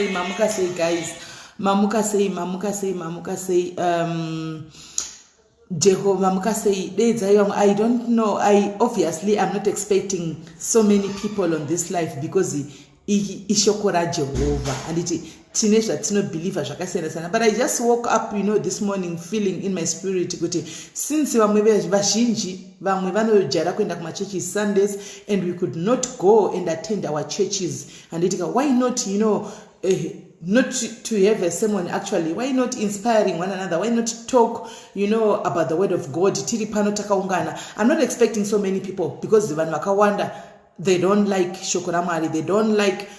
Mamuka sei, guys? Mamuka sei? Mamuka sei? Mamuka sei? Jehovha, mamuka sei? Deedzai vamwe. I don't know, I obviously, I'm not expecting so many people on this life because ishoko raJehovha, handiti? Tine zvatinobhelievha zvakasiyana siyana, but I just woke up this morning feeling in my spirit kuti since vamwe vazhinji, vamwe vanojaira kuenda kumachurches Sundays and we could not go and attend our churches, handitika? Why not not to have a sermon actually? Why not inspiring one another? Why not talk about the word of God tiri pano takaungana? I'm not expecting so many people because vanhu vakawanda, they don't like shoko raMwari. They don't like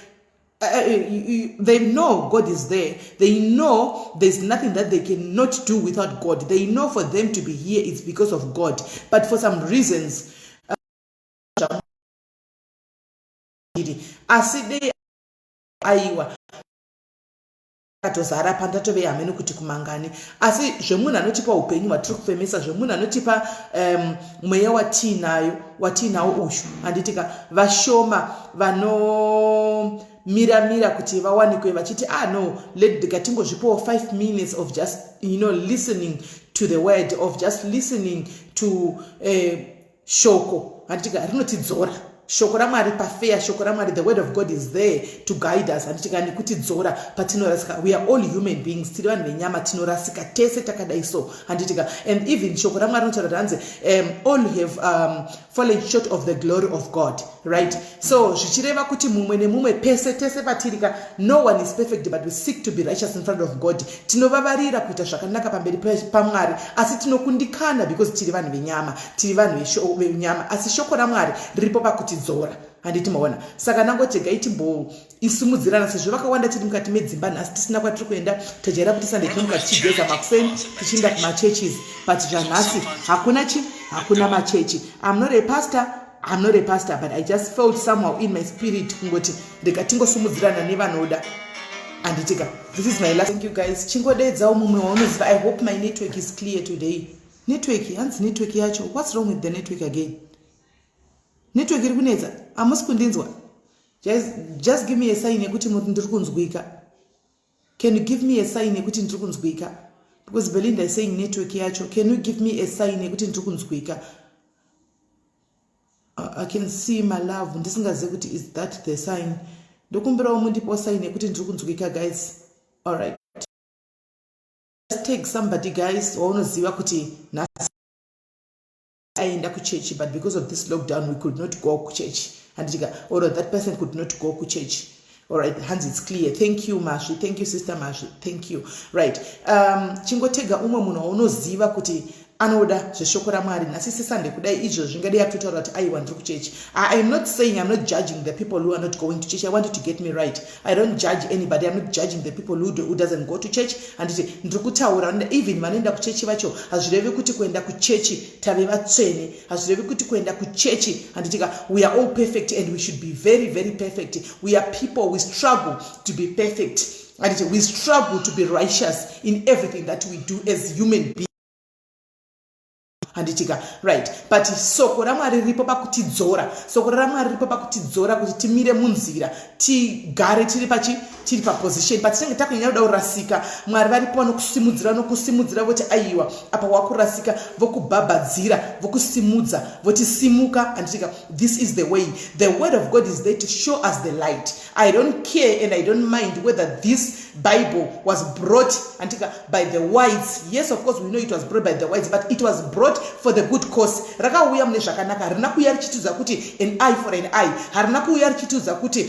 they know God is there. They know there's nothing that they cannot do without God. They know for them to be here, it's because of God. But for some reasons, asi dei aiwa katozara pandatove hamene kuti kumangani. Asi zvemunhu anotipa upenyu hwatiri kufemesa, zvemunhu anotipa mweya watiinayo, watiinawo uyu, handitika? Vashoma vanomiramira kuti vawanikwe vachiti, "Ah no, let ngatingozvipawo 5 minutes of just listening to the word, of just listening to shoko," handitika? Rinotidzora shoko raMwari pafeya. Shoko raMwari, the word of God is there to guide us, handitika? Nekutidzora patinorasika. We are all human beings, tiri vanhu venyama, tinorasika tese takadai so, handitika? And even shoko raMwari rinotaura kuti hanzi all have fallen short of the glory of God, right? So zvichireva kuti mumwe nemumwe, pese tese patirika, no one is perfect, but we seek to be righteous in front of God. Tinovavarira kuita zvakanaka pamberi paMwari, asi tinokundikana because tiri vanhu venyama, tiri vanhu venyama. Asi shoko raMwari riripo pakutidzora, handiti maona? Saka nangoti timboisimudzirana sezvo vakawanda tiri mukati medzimba nhasi, tisina kwatiri kuenda. Tajaira kuti Sunday tinomuka tichigeza makuseni, tichienda kumachurches, but zvanhasi hakuna chi hakuna machechi. I'm not a pastor, I'm not a pastor, but I just felt somehow in my spirit kungoti rega tingosimudzirana nevanoda, handitika? This is my last. Thank you, guys. Chingodedzawo mumwe waunoziva. I hope my network is clear today. Network, hanzi network yacho, what's wrong with the network again? Network iri kunetsa, hamusi kundinzwa. Just give me a sign yekuti ndiri kunzwika. Can you give me a sign yekuti ndiri kunzwika? Because Belinda is saying network yacho. Can you give me a sign yekuti ndiri kunzwika? I can see my love, ndisingazivi kuti is that the sign. Ndokumbirawo mundipo sign yekuti ndiri kunzwika, guys. Alright, just take somebody, guys, waunoziva kuti nhasi aenda kuchechi, but because of this lockdown we could not go kuchurch, handitika? Or that person could not go kuchurch. Alright, hanzi it's clear. Thank you, Masvi. Thank you, Sister Masvi. Thank you. Right, chingotega umwe munhu waunoziva kuti anoda zveshoko raMwari nhasi seSunday kudai. Izvo zvingadei akutotaura kuti, "Aiwa, ndiri kuchechi." I am not saying, I'm not judging the people who are not going to church. I want you to get me right. I don't judge anybody. I'm not judging the people who doesn't go to church, handiti? Ndiri kutaura even vanoenda kuchechi vacho, hazvirevi kuti kuenda kuchechi tave vatsvene. Hazvirevi kuti kuenda kuchechi, handitika, we are all perfect, and we should be very, very perfect. We are people, we struggle to be perfect, handiti? We struggle to be righteous in everything that we do as human beings, handitika? Right, but soko raMwari riripo pakutidzora. Soko raMwari riripo pakutidzora kuti timire munzira, tigare tiri pachi tiri paposition. Patinenge takunyanya kuda kurasika, Mwari varipo vanokusimudzira, vanokusimudzira, voti, "Aiwa, apa wakurasika." Vokubhabhadzira, vokusimudza, voti, "Simuka," handitika? This is the way. The word of God is there to show us the light. I don't care and I don't mind whether this Bible was brought, handitika, by the whites. Yes, of course we know it was brought by the whites, but it was brought for the good cause. Rakauya mune zvakanaka. Harina kuuya richitiudza kuti an eye for an eye. Harina kuuya richitiudza kuti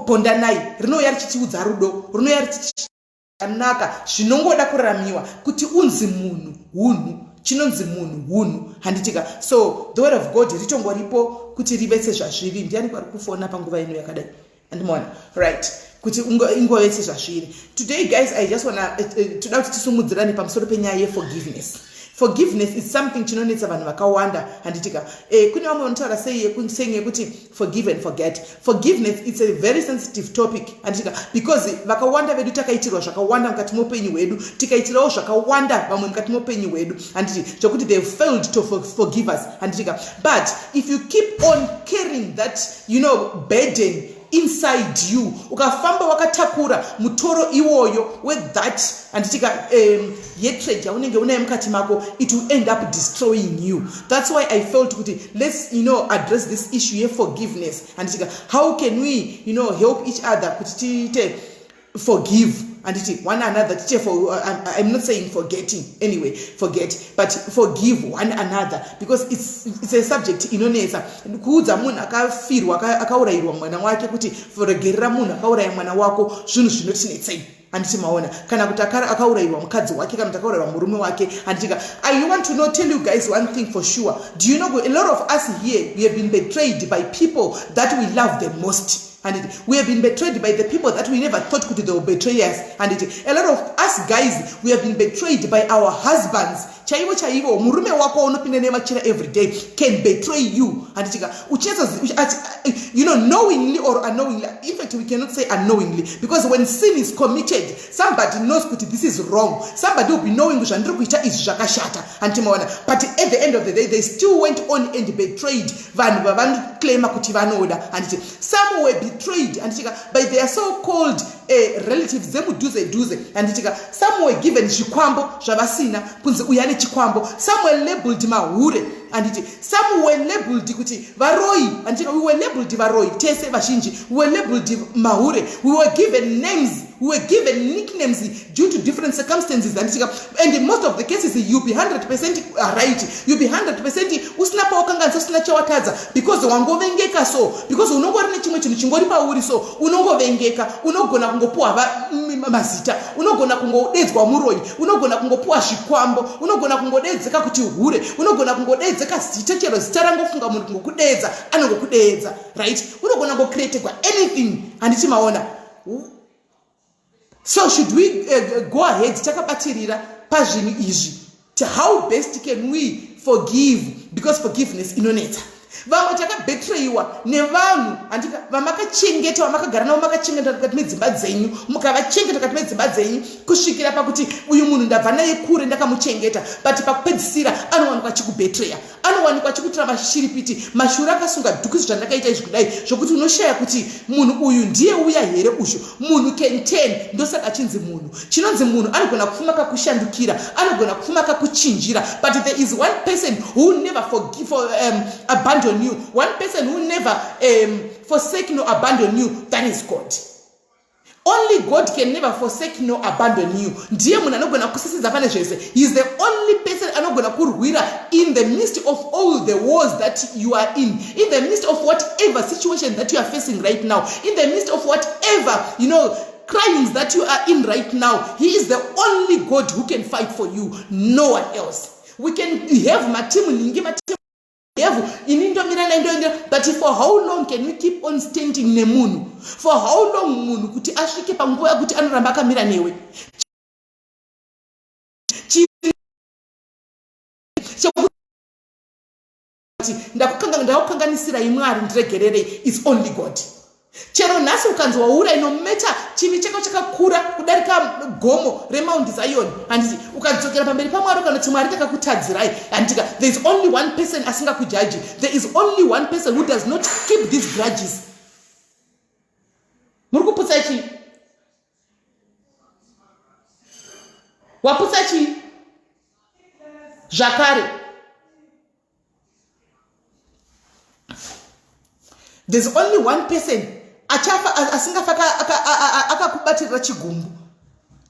pondanai. Rinouya richitiudza rudo, rinouya richianaka zvinongoda kuraramiwa kuti unzi munhu hunhu. Chinonzi munhu hunhu, handitika? So the word of God ritongoripo kuti rive sezvazviri. Ndiani kwari kufona panguva ino yakadai? Andimaona? Right, kuti ingove sezvazviri. Today, guys, I just wanna toda kuti tisumudzirane pamusoro penyaya yeforgiveness. Forgiveness is something chinonetsa vanhu vakawanda, handitika? Kune vamwe vanotaura saying yekuti "forgive and forget". Forgiveness, it's a very sensitive topic, handitika? Because vakawanda vedu takaitirwa zvakawanda mukati meupenyu hwedu, tikaitirawo zvakawanda vamwe mukati meupenyu hwedu, handiti? Zvokuti they failed to forgive us, handitika? But if you keep on carrying that burden inside you. Ukafamba wakatakura mutoro iwoyo wethat, handitika, hatred yaunenge unayo mukati mako, it will end up destroying you. That's why I felt kuti let's address this issue yeforgiveness, handitika. How can we help each other kuti tiite forgive, handiti, one another? Tiche for I'm not saying forgetting anyway, forget, but forgive one another, because it's a subject inonetsa kuudza munhu akafirwa, akaurayirwa mwana wake, kuti regerera munhu akauraya mwana wako. Zvinhu zvinotinetsei, handiti maona? Kana kuti akaurayirwa mukadzi wake, kana kuti akaurayirwa murume wake, handitika. I want to tell you guys one thing for sure. Do you know a lot of us here, we have been betrayed by people that we love the most? Handiti we have been betrayed by the people that we never thought kuti they will betray us? Handiti a lot of us guys, we have been betrayed by our husbands chaivo chaivo? Murume wako unopinda nemachira every day can betray you, handitika? Uchinatsa knowingly or unknowingly. In fact, we cannot say unknowingly, because when sin is committed, somebody knows kuti this is wrong. Somebody will be knowing, "Zvandiri kuita izvi zvakashata," handimaona? But at the end of the day, they still went on and betrayed vanhu vavanoclaima kuti vanoda, handiti? Some were betrayed, handitika, by their so called relatives dzemudhuze dhuze, handitika? Some were given zvikwambo zvavasina, kunzi uyu ane chikwambo. Some were labeled mahure, handiti? Some were labeled kuti varoi, handitika? We were labeled varoi tese vazhinji. We were labeled mahure. We were given names, we were given nicknames due to different circumstances, handitika? And in most of the cases, you'll be 100% right, you'll be 100% usina pawakanganisa, usina chawatadza, because wangovengeka. So because unongori nechimwe chinhu chingori pauri, so unongovengeka. Unogona kungopuwa mazita, unogona kungodedzwa muroi, unogona kungopuwa zvikwambo, unogona kungodedzeka kuti hure, unogona kungodedzeka zita, chero zita rangofunga munhu kungokudedza, anongokudedza, right? Unogona kungocreategwa anything, handiti maona? So should we go ahead takabatirira pazvinhu izvi? How best can we forgive? Because forgiveness inonetsa. Vamwe takabetrayiwa nevanhu, handika, vamakachengeta, vamakagara navo, makachengeta mukati medzimba dzenyu, mukavachengeta mukati medzimba dzenyu kusvikira pakuti uyu munhu ndabva naye kure, ndakamuchengeta, but pakupedzisira anowanikwa achikubetraya, anowanikwa achikuitira mashiripiti, mashura akasunga dhukusi, zvandakaita izvi kudai, zvokuti unoshaya kuti munhu uyu ndiye uya here uzvo. Munhu can turn. Ndosaka achinzi munhu. Chinonzi munhu anogona kupfuma kakushandukira, anogona kupfuma kakuchinjira, but there is one person who never forgive, abandon you, one person who never forsake nor abandon you. That is God. Only God can never forsake nor abandon you. Ndiye munhu anogona kusisidza pane zvese. He is the only person anogona kurwira in the midst of all the wars that you are in the midst of whatever situation that you are facing right now, in the midst of whatever crimes that you are in right now. He is the only God who can fight for you, no one else. We can have matimu ningi, matimu have ini ndomira naindoendera, but for how long can we keep on standing nemunhu? For how long munhu kuti asvike panguva yekuti anoramba akamira newe? Ndakakukanganisirai, Mwari ndiregererei. Is only God. Chero nhasi ukanzi waura, no matter chivi chako chakakura kudarika gomo reMount Zion, handiti, ukadzokera pamberi paMwari ukanoti, "Mwari, ndakakutadzirai," handitika, there is only one person asingakujaji. There is only one person who does not keep these grudges. Muri kuputsa chii? Waputsa chii zvakare? There's only one person achafa asingafi akakubatirira chigumbu,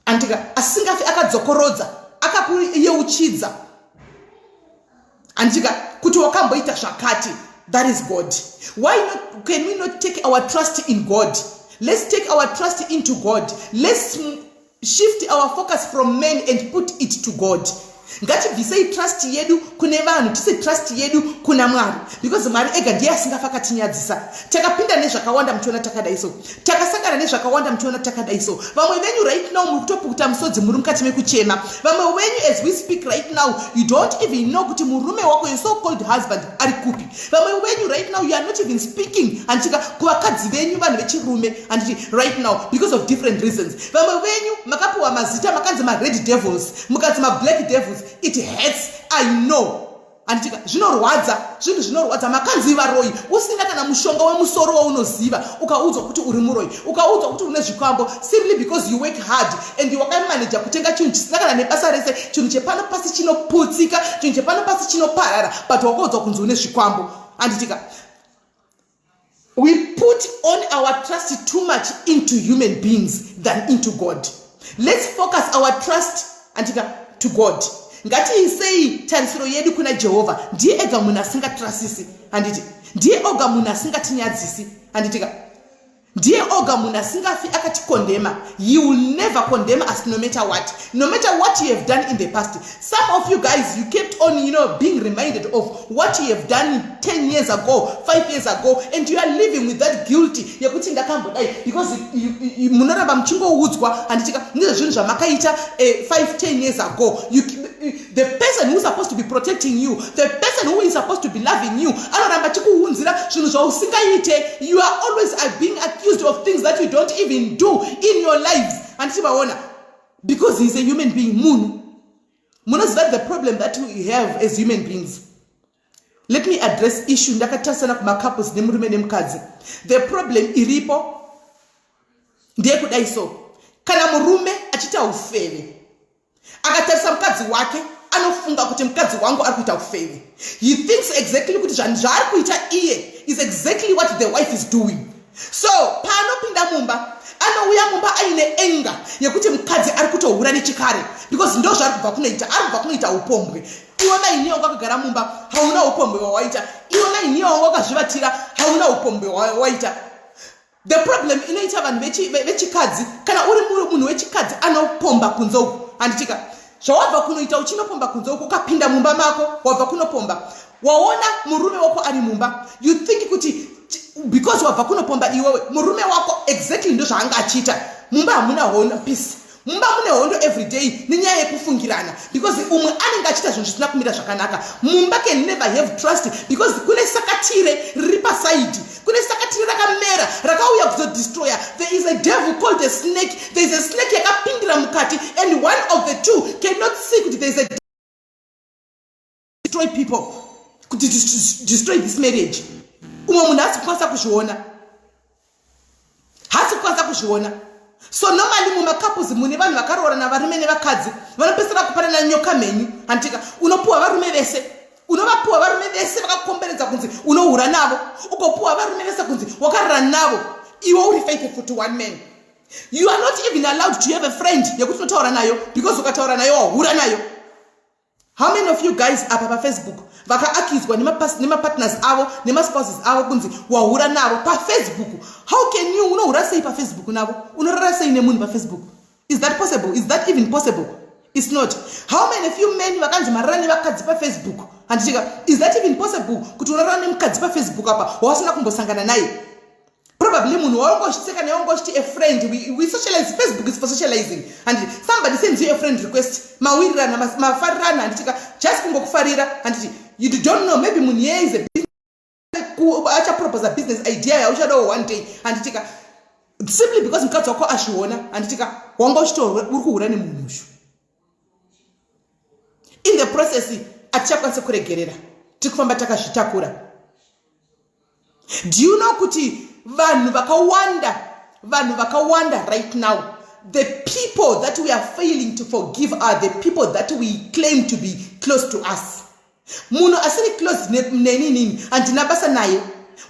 andika, asingafi akadzokorodza akakuyeuchidza, andika, kuti wakamboita zvakati. That is God. Why not, can we not take our trust in God? Let's take our trust into God. Let's shift our focus from men and put it to God. Ngatibvisei trust yedu kune vanhu, tise trust yedu kuna Mwari, because Mwari ega ndiye asingafa akatinyadzisa. Takapinda nezvakawanda muchiona takadai so, takasangana nezvakawanda muchiona takadai so. Vamwe venyu right now muri kutopukuta musodzi, muri mukati mekuchema. Vamwe venyu, as we speak right now, you don't even know kuti murume wako, your so called husband, ari kupi. Vamwe venyu right now, you are not even speaking, handitika, kuvakadzi venyu, vanhu vechirume, handiti, right now, because of different reasons. Vamwe venyu makapiwa mazita, makanzi mared devils, mukanzi mablack devils. It hurts, I know. Handitika, zvinorwadza, zvinhu zvinorwadza. Makanzi varoyi usina kana mushonga wemusoro waunoziva, ukaudzwa kuti uri muroyi, ukaudzwa kuti une zvikwambo, simply because you work hard and wakamaneja kutenga chinhu chisina kana nebasa rese, chinhu chepano pasi chinoputsika, chinhu chepano pasi chinoparara, but wakaudzwa kunzi une zvikwambo. Handitika, we put on our trust too much into human beings than into God. Let's focus our trust, andika, to God. Ngatiisei tarisiro yedu kuna Jehovha. Ndiye ega munhu asingatirasisi, handiti? Ndiye oga munhu asingatinyadzisi, handitika? Ndiye oga munhu asingafi akatikondema. He will never condemn us, no matter what, no matter what you have done in the past. Some of you guys, you kept on being reminded of what you have done 10 years ago, 5 years ago, and you are living with that guilty yekuti ndakambodai, because munoramba muchingoudzwa, handitika, nezvezvinhu zvamakaita 5 10 years ago. The person who is supposed to be protecting you, the person who is supposed to be loving you, anoramba achikuunzira zvinhu zvausingaite. You are always are being accused of things that you don't even do in your lives, handiti vaona? Because he is a human being, munhu. Munoziva the problem that we have as human beings? Let me address issue ndakatarisana kumacouples, nemurume nemukadzi. The problem iripo ndeyekudai so: kana murume achiita ufeve, akatarisa mukadzi wake, anofunga kuti mukadzi wangu ari kuita ufeve. He thinks exactly kuti zvaari kuita iye is exactly what the wife is doing. So paanopinda mumba, anouya mumba aine anger yekuti mukadzi ari kutohura nechikare, because ndo zvaari kubva kunoita, ari kubva kunoita upombwe. Iwe mainiyo wanga wakagara mumba, hauna upombwe wawaita. Iwe mainiyo wanga wakazvivatira, hauna upombwe wawaita. The problem inoita vanhu vechikadzi, kana uri munhu wechikadzi anopomba kunze uku, handitika, zvawabva kunoita, uchinopomba kunze uku, ukapinda mumba mako, wabva kunopomba, waona murume wako ari mumba, you think kuti because wabva kunopomba iwewe, murume wako exactly ndo zvaanga achiita. Mumba hamuna hondo, peace. Mumba mune hondo every day nenyaya yekufungirana, because umwe anenge achiita zvinhu zvisina kumira zvakanaka. Mumba can never have trust, because kune sakatire riri paside, kune sakatire rakamera rakauya kuzodestroya. There is a devil called a snake. There is a snake yakapindira mukati, and one of the two cannot see kuti there is a destroy people, kuti destroy this marriage. Umwe munhu haasi kukwanisa kuzviona, haasi kukwanisa kuzviona. So normally mumacouples mune vanhu vakaroorana, varume nevakadzi, vanopesera kupanana nyoka mhenyu, handitika? Unopuwa varume vese, unovapuwa varume vese vakakomberedza kunzi unohura navo, ugopuwa varume vese kunzi wakarara navo. Iwe uri faithful to one man. You are not even allowed to have a friend yekuti unotaura nayo, because ukataura nayo, wahura nayo. How many of you guys apa paFacebook vakaaccuswa nemapartners avo, nemaspouses avo, kunzi wahura navo paFacebook? How can you? Unohura sei paFacebook navo? Unorara sei nemunhu paFacebook? Is that possible? Is that even possible? It's not. How many of you men vakanzi marara nevakadzi paFacebook, handitika? Is that even possible, kuti unorara nemukadzi paFacebook apa wawasina kumbosangana naye? Probably munhu waungosvitseka naye, wangochiti a friend, we socialize. Facebook is for socializing, and somebody sends you a friend request, mawirirana, mafarirana, handitika? Just kungokufarira, handiti? You don't know, maybe munhu yeye is a achaproposa business idea yauchadawo one day, handitika? Simply because mukadzi wako azviona, handitika, wanga uchito uri kuhura nemunhu ushu. In the process, hatichakwanisi kuregerera, tiri kufamba takazvitakura. Do you know kuti vanhu vakawanda, vanhu vakawanda right now, the people that we are failing to forgive are the people that we claim to be close to us? Munhu asiri close neni, nini handina basa naye.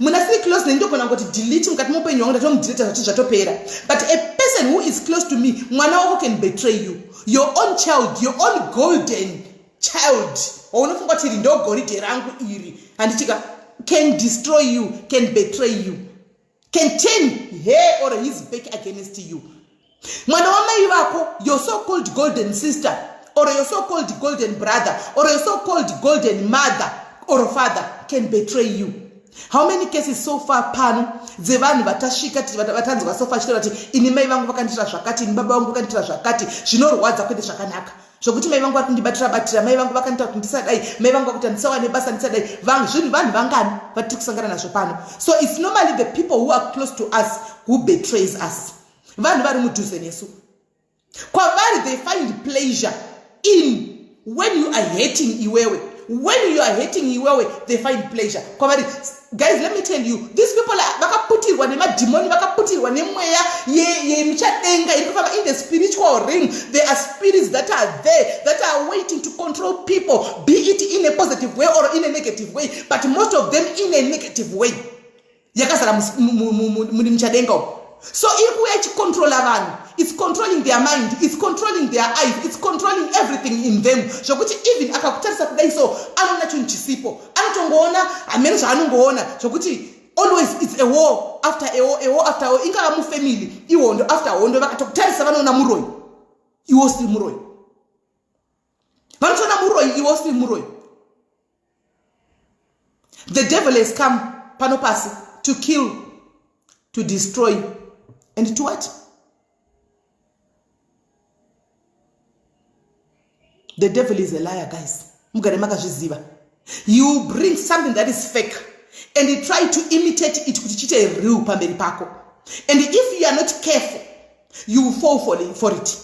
Munhu asiri close neni, ndogona kungoti delete mukati meupenyu hwangu, ndatomudhileta, zvati zvatopera. But a person who is close to me, mwana wako can betray you. Your own child, your own golden child, waunofunga kuti iri ndo goridhe rangu iri, handitika, can destroy you, can betray you, can turn her or his back against you. Mwana wamai vako, your so called golden sister or your so called golden brother or your so called golden mother or father can betray you. How many cases so far pano dzevanhu vatasvika, vatanzwa so far chitaura kuti ini mai vangu vakandiitira zvakati, ini baba vangu vakandiitira zvakati, zvinorwadza, kwete zvakanaka, zvokuti mai vangu vari kundibatira batira, mai vangu vakandiita kuti ndisadai, mai vangu vakuti handisawane basa, ndisadai? Zvinhu vanhu vangani vatiri kusangana nazvo pano? So it's normally the people who are close to us who betrays us. Vanhu vari mudhuze nesu, kwavari they find pleasure in when you are hating iwewe. When you are hating iwewe, they find pleasure kwavari. Guys, let me tell you, these people vakaputirwa nemadhimoni, vakaputirwa nemweya yemuchadenga iri kufamba in the spiritual realm. There are spirits that are there that are waiting to control people, be it in a positive way or in a negative way, but most of them in a negative way. Yakazara muri muchadenga umu. So iri kuuya ichicontrola vanhu. It's controlling their mind, it's controlling their eyes, it's controlling everything in them, zvokuti even akakutarisa kudai so, anoona chinhu chisipo, anotongoona hamene zvaanongoona, zvokuti always it's a war after a war, a war after a war. Ingava mufamily, ihondo after hondo. Vakatokutarisa vanoona muroyi, iwo usiri muroyi. Vanotoona muroyi, iwo usiri muroyi. The devil has come pano pasi to kill, to destroy and to what? The devil is a liar, guys. Mugare makazviziva. You bring something that is fake and you try to imitate it kuti chiite real pamberi pako, and if you are not careful, you will fall for it,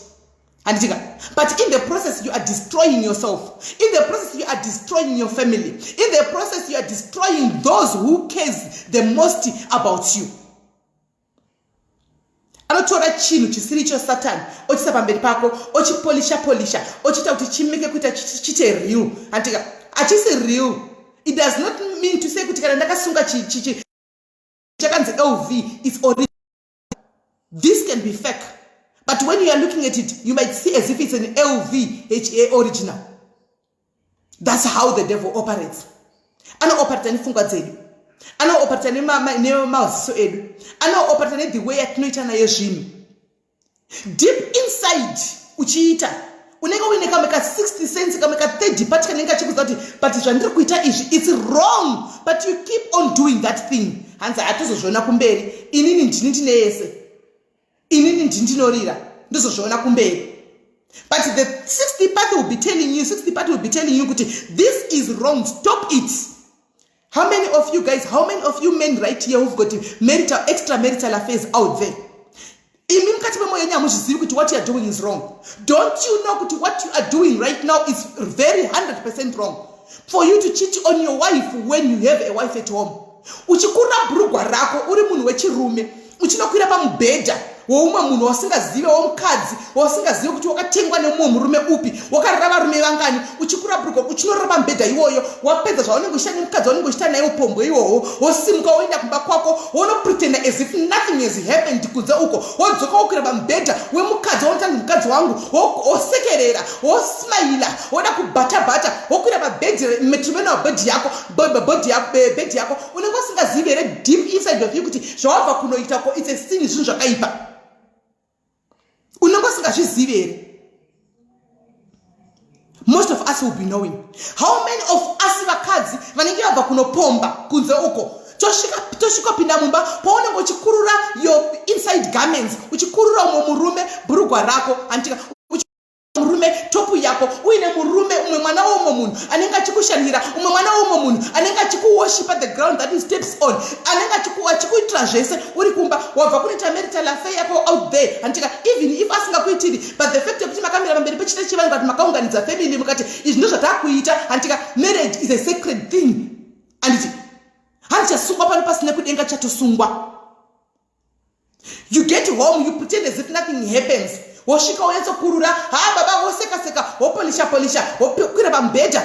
handitika? But in the process you are destroying yourself. In the process you are destroying your family. In the process you are destroying those who cares the most about you. Anotora chinhu chisiri icho Satani, ochiisa pamberi pako, ochipolisha polisha, ochiita kuti chimike kuita chiite real, handitika? Hachisi real. It does not mean to say kuti kana ndakasunga chakanzi LV, it's original. This can be fake, but when you are looking at it, you might see as if it's an LVHA original. That's how the devil operates. Anooperata nepfungwa dzedu, anooperata nemaziso edu, anooperata nethe way yatinoita nayo zvinhu. Deep inside uchiita, unenge uine kamwe ka60 cents, kamwe ka30 part kanenge kachikuudza kuti, but zvandiri kuita izvi, it's wrong, but you keep on doing that thing. Hanzi hatozozviona kumberi, inini ndini ndine yese, inini ndini ndinorira, ndozozviona kumberi. But the 60 part will be telling you, 60 part will be telling you kuti this is wrong, stop it. How many of you guys, how many of you men right here who've got marital, extra marital affairs out there, imi mukati memwoyo yenyu hamuzvizivi kuti what you are doing is wrong? Don't you know kuti what you are doing right now is very 100% wrong, for you to cheat on your wife when you have a wife at home? Uchikurura bhurugwa rako uri munhu wechirume, uchinokwira pamubhedha woumwe munhu wasingazive, womukadzi wasingazive kuti wakatengwa nemumwe murume upi, wakarara varume vangani. Uchikurura bhurugwa, uchinorara pamubhedha iwoyo, wapedza zvaunenge uchiita nemukadzi waunenge uchiita naye upombwe iwowo, wosimuka, woenda kumba kwako, wonopretenda as if nothing has happened kunze uko, wodzoka, wokwira pamubhedha wemukadzi waunotanga mukadzi wangu, wosekerera, wosmaila, woda kubhata-bhata, wokwira pabhedhi matrimonial bed yako, body yako, bed yako. Unenge usingazivi here deep inside of you kuti zvawabva kunoita ko, it's a sin, zvinhu zvakaipa? Unenge usingazvizivi here? Most of us will be knowing. How many of us vakadzi vanenge vabva kunopomba kunze uko, tosvikopinda mumba, paunenge uchikurura your inside garments, uchikurura umwe murume bhurugwa rako, handitika? Murume top yako, uine murume, umwe mwana woumwe munhu anenge achikushandira, umwe mwana woumwe munhu anenge achikuworshipa the ground that he steps on, anenge achikuitira zvese uri kumba, wabva kunoita marital affair yako out there, handitika? Even if asingakuitiri, but the fact yekuti makamira pamberi pechita chevanhu, kati makaunganidza family, mukati izvi ndo zvatakuita, handitika? Marriage is a sacred thing, handiti? Handichasungwa pano pasina kudenga chatosungwa. You get home, you pretend as if nothing happens. Wosvika, wonyatsokurura, ha baba, woseka-seka, wopolisha polisha, wokwira pamubhedha,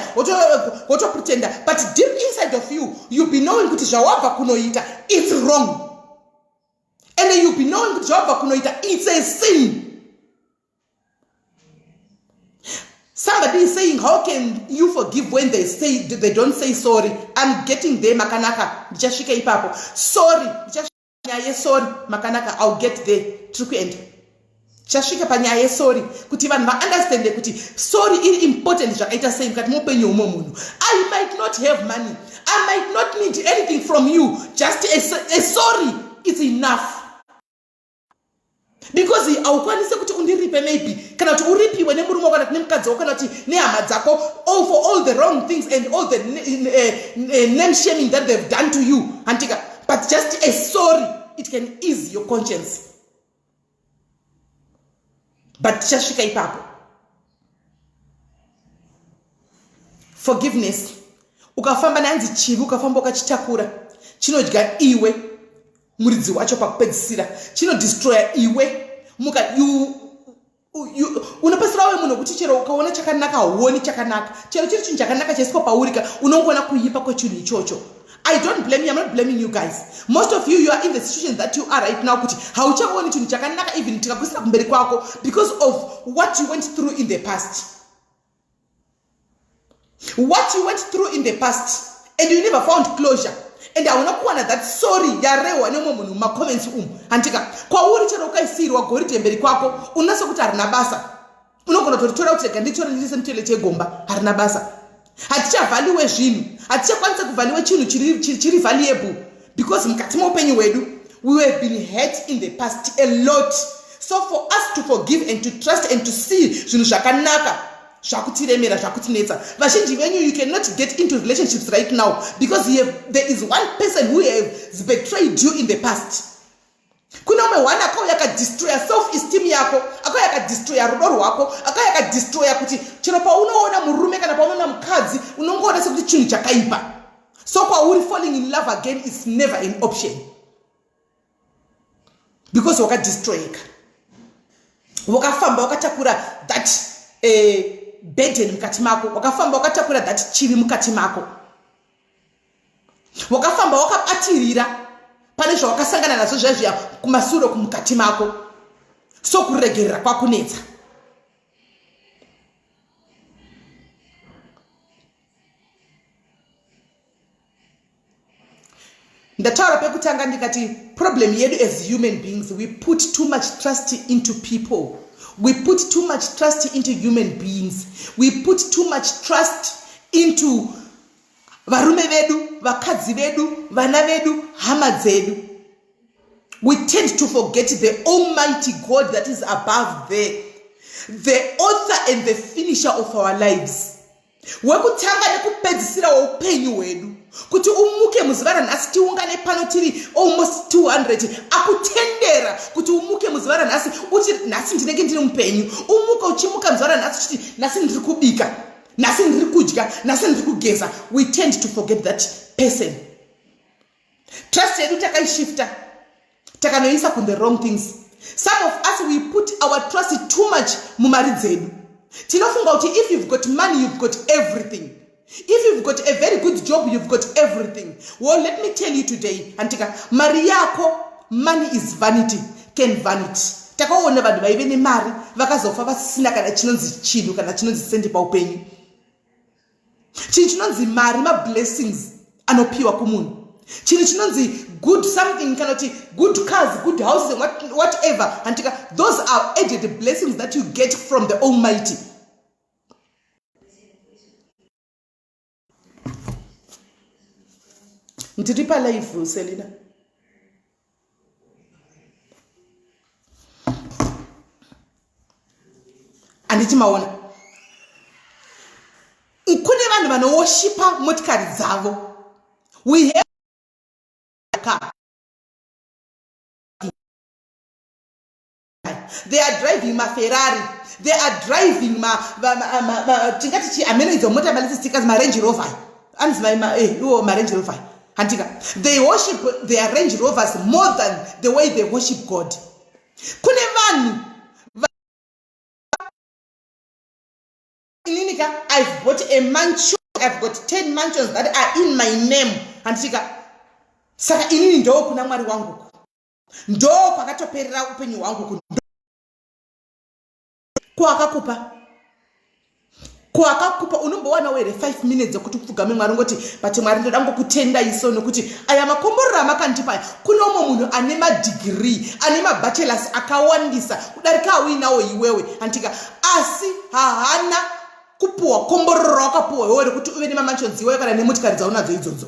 wotopretenda, but deep inside of you, you be knowing kuti zvawabva kunoita, it's wrong, and you be knowing kuti zvawabva kunoita, it's a sin. Somebody is saying, how can you forgive when they say they don't say sorry? I'm getting there, makanaka. Ndichasvika ipapo. Sorry, nyaya yesorry, makanaka, I'll get there. Tiri kuenda, tichasvika panyaya yesorry, kuti vanhu vaunderstande kuti sorry iri important zvakaita sei mukati meupenyu hwumwe munhu. I might not have money, I might not need anything from you, just a sorry is enough, because haukwanisi kuti undiripe maybe, kana kuti uripiwe nemurume wako, kana kuti nemukadzi wako, kana kuti nehama dzako, all for all the wrong things and all the name shaming that they've done to you, handitika? But just a sorry, it can ease your conscience. But tichasvika ipapo. Forgiveness, ukafamba neanzi chivi, ukafamba ukachitakura, chinodya iwe muridzi wacho pakupedzisira, chinodestroya iwe muka you unopedzisira wave munhu wekuti chero ukaona chakanaka hauoni chakanaka. Chero chiri chinhu chakanaka chaiswa paurika, unongoona kuipa kwechinhu ichocho. I don't blame you. I'm not blaming you guys. Most of you, you are in the situation that you are right now kuti hauchaoni chinhu chakanaka even tikakuisira kumberi kwako because of what you went through in the past. What you went through in the past and you never found closure and hauna kuwana that sorry yarehwa nemumwe munhu mumacomments umu. Handika kwauri chero ukaisirwa goridhe mberi kwako, unonasa kuti harina basa. Unogona kutoritora kuti rega nditore ndirise mutoilet yegomba, harina basa. Hatichavhaliwe zvinhu, hatichakwanisa kuvhaliwe chinhu chiri valuable because mukati meupenyu hwedu we have been hurt in the past a lot. So for us to forgive and to trust and to see zvinhu zvakanaka zvakutiremera, zvakutinetsa. Vazhinji venyu, you cannot get into relationships right now because there is one person who has betrayed you in the past. Kune umwe one akauya akadestroya self esteem yako, akauya akadestroya rudo rwako, akauya akadestroya kuti chero paunoona murume kana paunoona mukadzi unongoona sekuti chinhu chakaipa. So kwauri, falling in love again is never an option because wakadestroyeka, wakafamba wakatakura that burden mukati mako, wakafamba wakatakura that chivi mukati mako, wakafamba wakabatirira pane zvawakasangana nazvo zviya zviya kumasure kumukati mako. So kuregerera kwakunetsa. Ndataura pekutanga ndikati problem yedu as human beings, we put too much trust into people, we put too much trust into human beings, we put too much trust into varume vedu, vakadzi vedu, vana vedu, hama dzedu. We tend to forget the almighty God that is above there, the author and the finisher of our lives, wekutanga nekupedzisira weupenyu hwedu. Kuti umuke muzuva ranhasi, tiungane pano tiri almost 200, akutendera kuti umuke muzuva ranhasi uti nhasi ndinenge ndiri mupenyu. Umuke, uchimuka muzuva ranhasi uchiti nhasi ndiri kubika, nhasi ndiri kudya, nhasi ndiri kugeza. We tend to forget that person. Trust yedu takaishifta, takanoisa kun the wrong things. Some of us, we put our trust too much mumari dzedu. Tinofunga kuti if you've got money, you've got everything. If you've got a very good job, you've got everything. Well, let me tell you today, antika mari yako, money is vanity, can vanity. Takaona vanhu vaive nemari vakazofa vasina kana chinonzi chinhu, kana chinonzi sendi paupenyu. Chinhu chinonzi mari mablessings anopiwa kumunhu. Chinhu chinonzi good something, kana kuti good cars, good houses and whatever, antika those are added blessings that you get from the Almighty. Ndiri palive, Selina. Handiti maona kune vanhu vanowoshipa motikari dzavo? We have car, they are driving maFerrari, they are driving tingati chi amene idzo mota malisistika, maRange Rover anzi iwo maRange Rover. Handika they worship their Range Rovers more than the way they worship God. Kune vanhu, inini ka, I've bought a mansion, I've got 10 mansions that are in my name. Handika saka inini ndo kuna Mwari wangu, ndo kwakatoperera upenyu hwangu. Kwakakupa, kwakakupa, unombowanawo here 5 minutes dzekuti upfugame Mwari ngoti, "But Mwari, ndoda ngokutenda iso nokuti aya makomborero amakandipa aya"? Kune umwe munhu ane madegree, ane mabachelors akawandisa kudarika auinawo iwewe, handika asi haana kupuhwa komborero rawakapuhwa iwewe rekuti uve nemamansions iwewe kana nemotikari dzaunadzo idzodzo.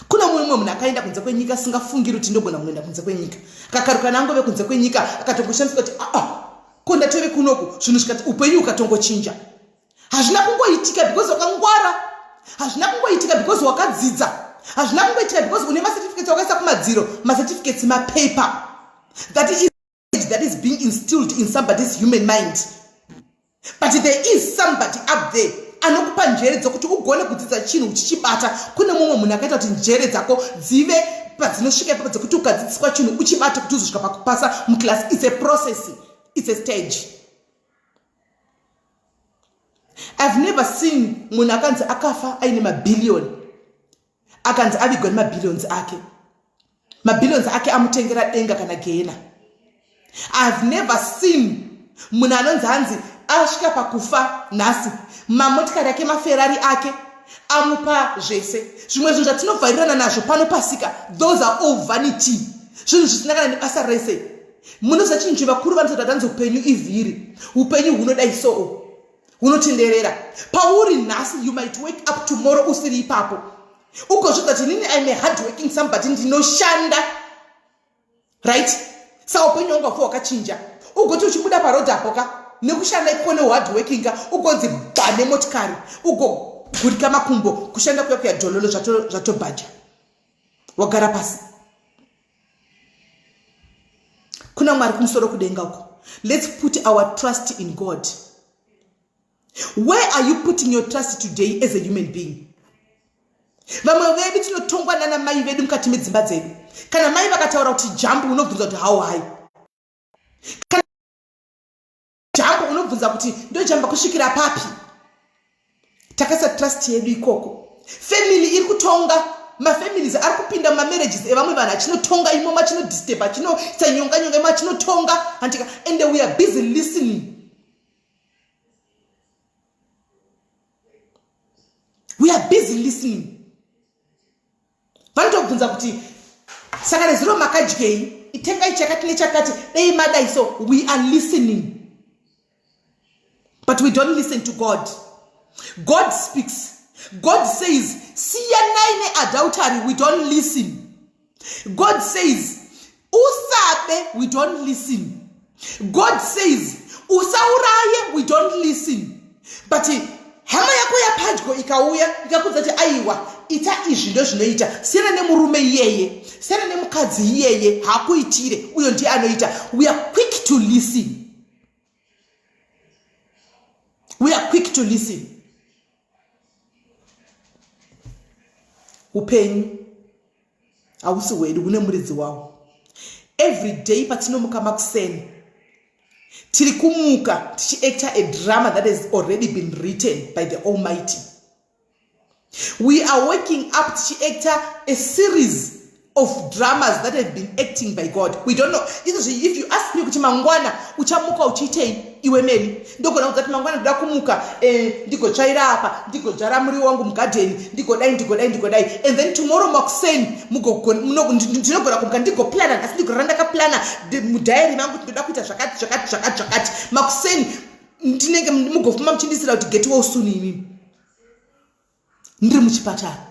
Kuna mumwe munhu akaenda kunze kwenyika, asingafungiri kuti ndogona kuenda kunze kwenyika. Akakaruka nangove kunze kwenyika, akatongoshandiswa kuti aa, ko ndatove kunoku. Zvinhu zvikati upenyu hukatongochinja. Hazvina kungoitika because wakangwara, hazvina kungoitika because wakadzidza, hazvina kungoitika because une macertificates wakaisa kumadziro. Macertificates mapaper that is being instilled in somebody's human mind, but there is somebody up there. Anokupa njere dzokuti ugone kudzidza chinhu uchichibata. Kune mumwe munhu akaita kuti njere dzako dzive padzinosvika ipapo dzekuti ukadzidziswa chinhu uchibate kuti uzosvika pakupasa muclass. It's a process, it's a stage. I've never seen munhu akanzi akafa aine mabhiliyoni, akanzi avigwa nemabhiliyons ake, mabhiliyons ake amutengera denga kana gehena. I've never seen munhu anonzi hanzi asvika pakufa nhasi, mamotikari ake, maFerrari ake amupa zvese. Zvimwe zvinhu zvatinovharirana nazvo pano pasika, those are all vanity, zvinhu zvisina kana nebasa rese. Munoziva chinhu chevakuru vanototi atanzi upenyu ivhiri, upenyu hunodai soo, hunotenderera. Pauri nhasi, you might wake up tomorrow usiri ipapo, ugozvidza kuti inini I'm a hard working somebody, ndinoshanda, right? Saka upenyu hwangu hafu hwakachinja. Ugoti uchibuda parodhi apo ka, nekushanda ikoko, nehard working ka, ugonzi ba nemotikari, ugogurika makumbo. Kushanda kuya kuya dhololo, zvatobhaja, wagara pasi. Kuna Mwari kumusoro kudenga uko. Let's put our trust in God. Where are you putting your trust today as a human being? Vamwe vedu tinotongwa nana mai vedu mukati medzimba dzedu. Kana mai vakataura kuti jump, unobvunza kuti how high? Kana jump, unobvunza kuti ndojamba kusvikira papi? Takaisa trust yedu ikoko. Family iri kutonga mafamilies, ari kupinda mumamarriages evamwe vanhu, achinotonga imomo, achinodisturb, achinoisa nyonga nyonga imo, achinotonga, handika? And we are busy listening. We are busy listening. Vanotobvunza kuti saka nezuro makadyei? Itengai chakati nechakati, dei madai. So we are listening, but we don't listen to God. God speaks. God says siyanai neadultery. We don't listen. God says usabe. We don't listen. God says usauraye. We don't listen. But hama yako yapadyo ikauya ikakudza kuti aiwa, ita izvi, ndozvinoita, siyana nemurume iyeye, siyana nemukadzi iyeye, haakuitire, uyo ndiye anoita, we are quick to listen. We are quick to listen. Upenyu hausi hwedu, hune muridzi wawo. Every day patinomuka makuseni, tiri kumuka tichiacta a drama that has already been written by the Almighty. We are waking up tichiacta a series of dramas that have been acting by God. We don't know. Izvozvi if you ask me kuti mangwana uchamuka uchiitei iwe Meli, ndogona kudza kuti mangwana ndoda kumuka, ndigotsvaira apa, ndigodzvara muriwo wangu mugadheni, ndigodai, ndigodai, ndigodai. And then tomorrow makuseni ndinogona kumuka ndigoplana nhasi, ndigorara ndakaplana mudiary mangu kuti ndoda kuita zvakati, zvakati, zvakati, zvakati. Makuseni ndinenge mugofuma muchindisira kuti get well soon imimi, ndiri muchipatara,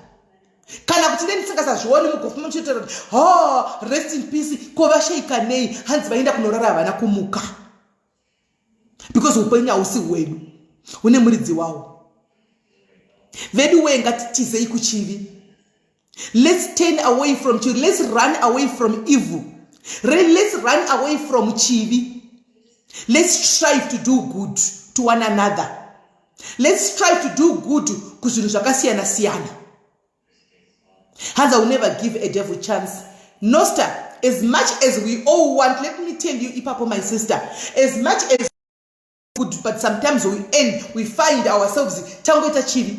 kana kuti nde ndisingasazvioni, mugofuma muchitotaura kuti ho, rest in peace, ko vashaika nei? Hanzi vaenda kunorara, havana kumuka. Because upenyu hausi hwedu, hune muridzi wawo. Vedu wee, ngatitizei kuchivi. Let's turn away from chivi. Let's run away from evil. Let's run away from chivi. Let's strive to do good to one another. Let's strive to do good kuzvinhu zvakasiyana siyana. Hanzi, "I will never give a devil chance." Noster, as much as we all want, let me tell you ipapo, my sister, as much as good, but sometimes we find ourselves tangoita chivi,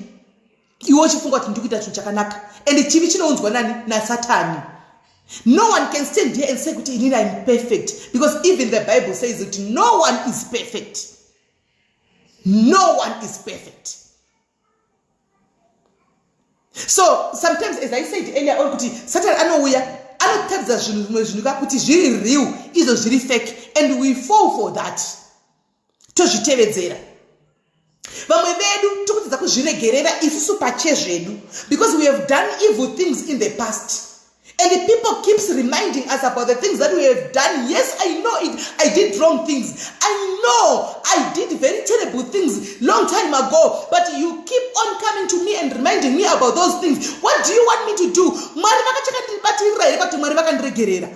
iwe uchifunga kuti ndikuita chinhu chakanaka. And chivi chinounzwa nani? Nasatani. No one can stand here and say kuti inini I'm perfect, because even the Bible says that no one is perfect. No one is perfect. So sometimes, as I said earlier on, kuti Satan anouya, anotaridza zvinhu, zvimwe zvinhu ka, kuti zviri real, izvo zviri fake, and we fall for that, tozvitevedzera. Vamwe vedu tokutidza kuzviregerera isusu pachezvedu because we have done evil things in the past, and the people keeps reminding us about the things that we have done. Yes, I know it. I did wrong things. I know I did very terrible things long time ago, but you keep on coming to me and reminding me about those things. What do you want me to do? Mwari vakachakandibatirira here kuti Mwari vakandiregerera?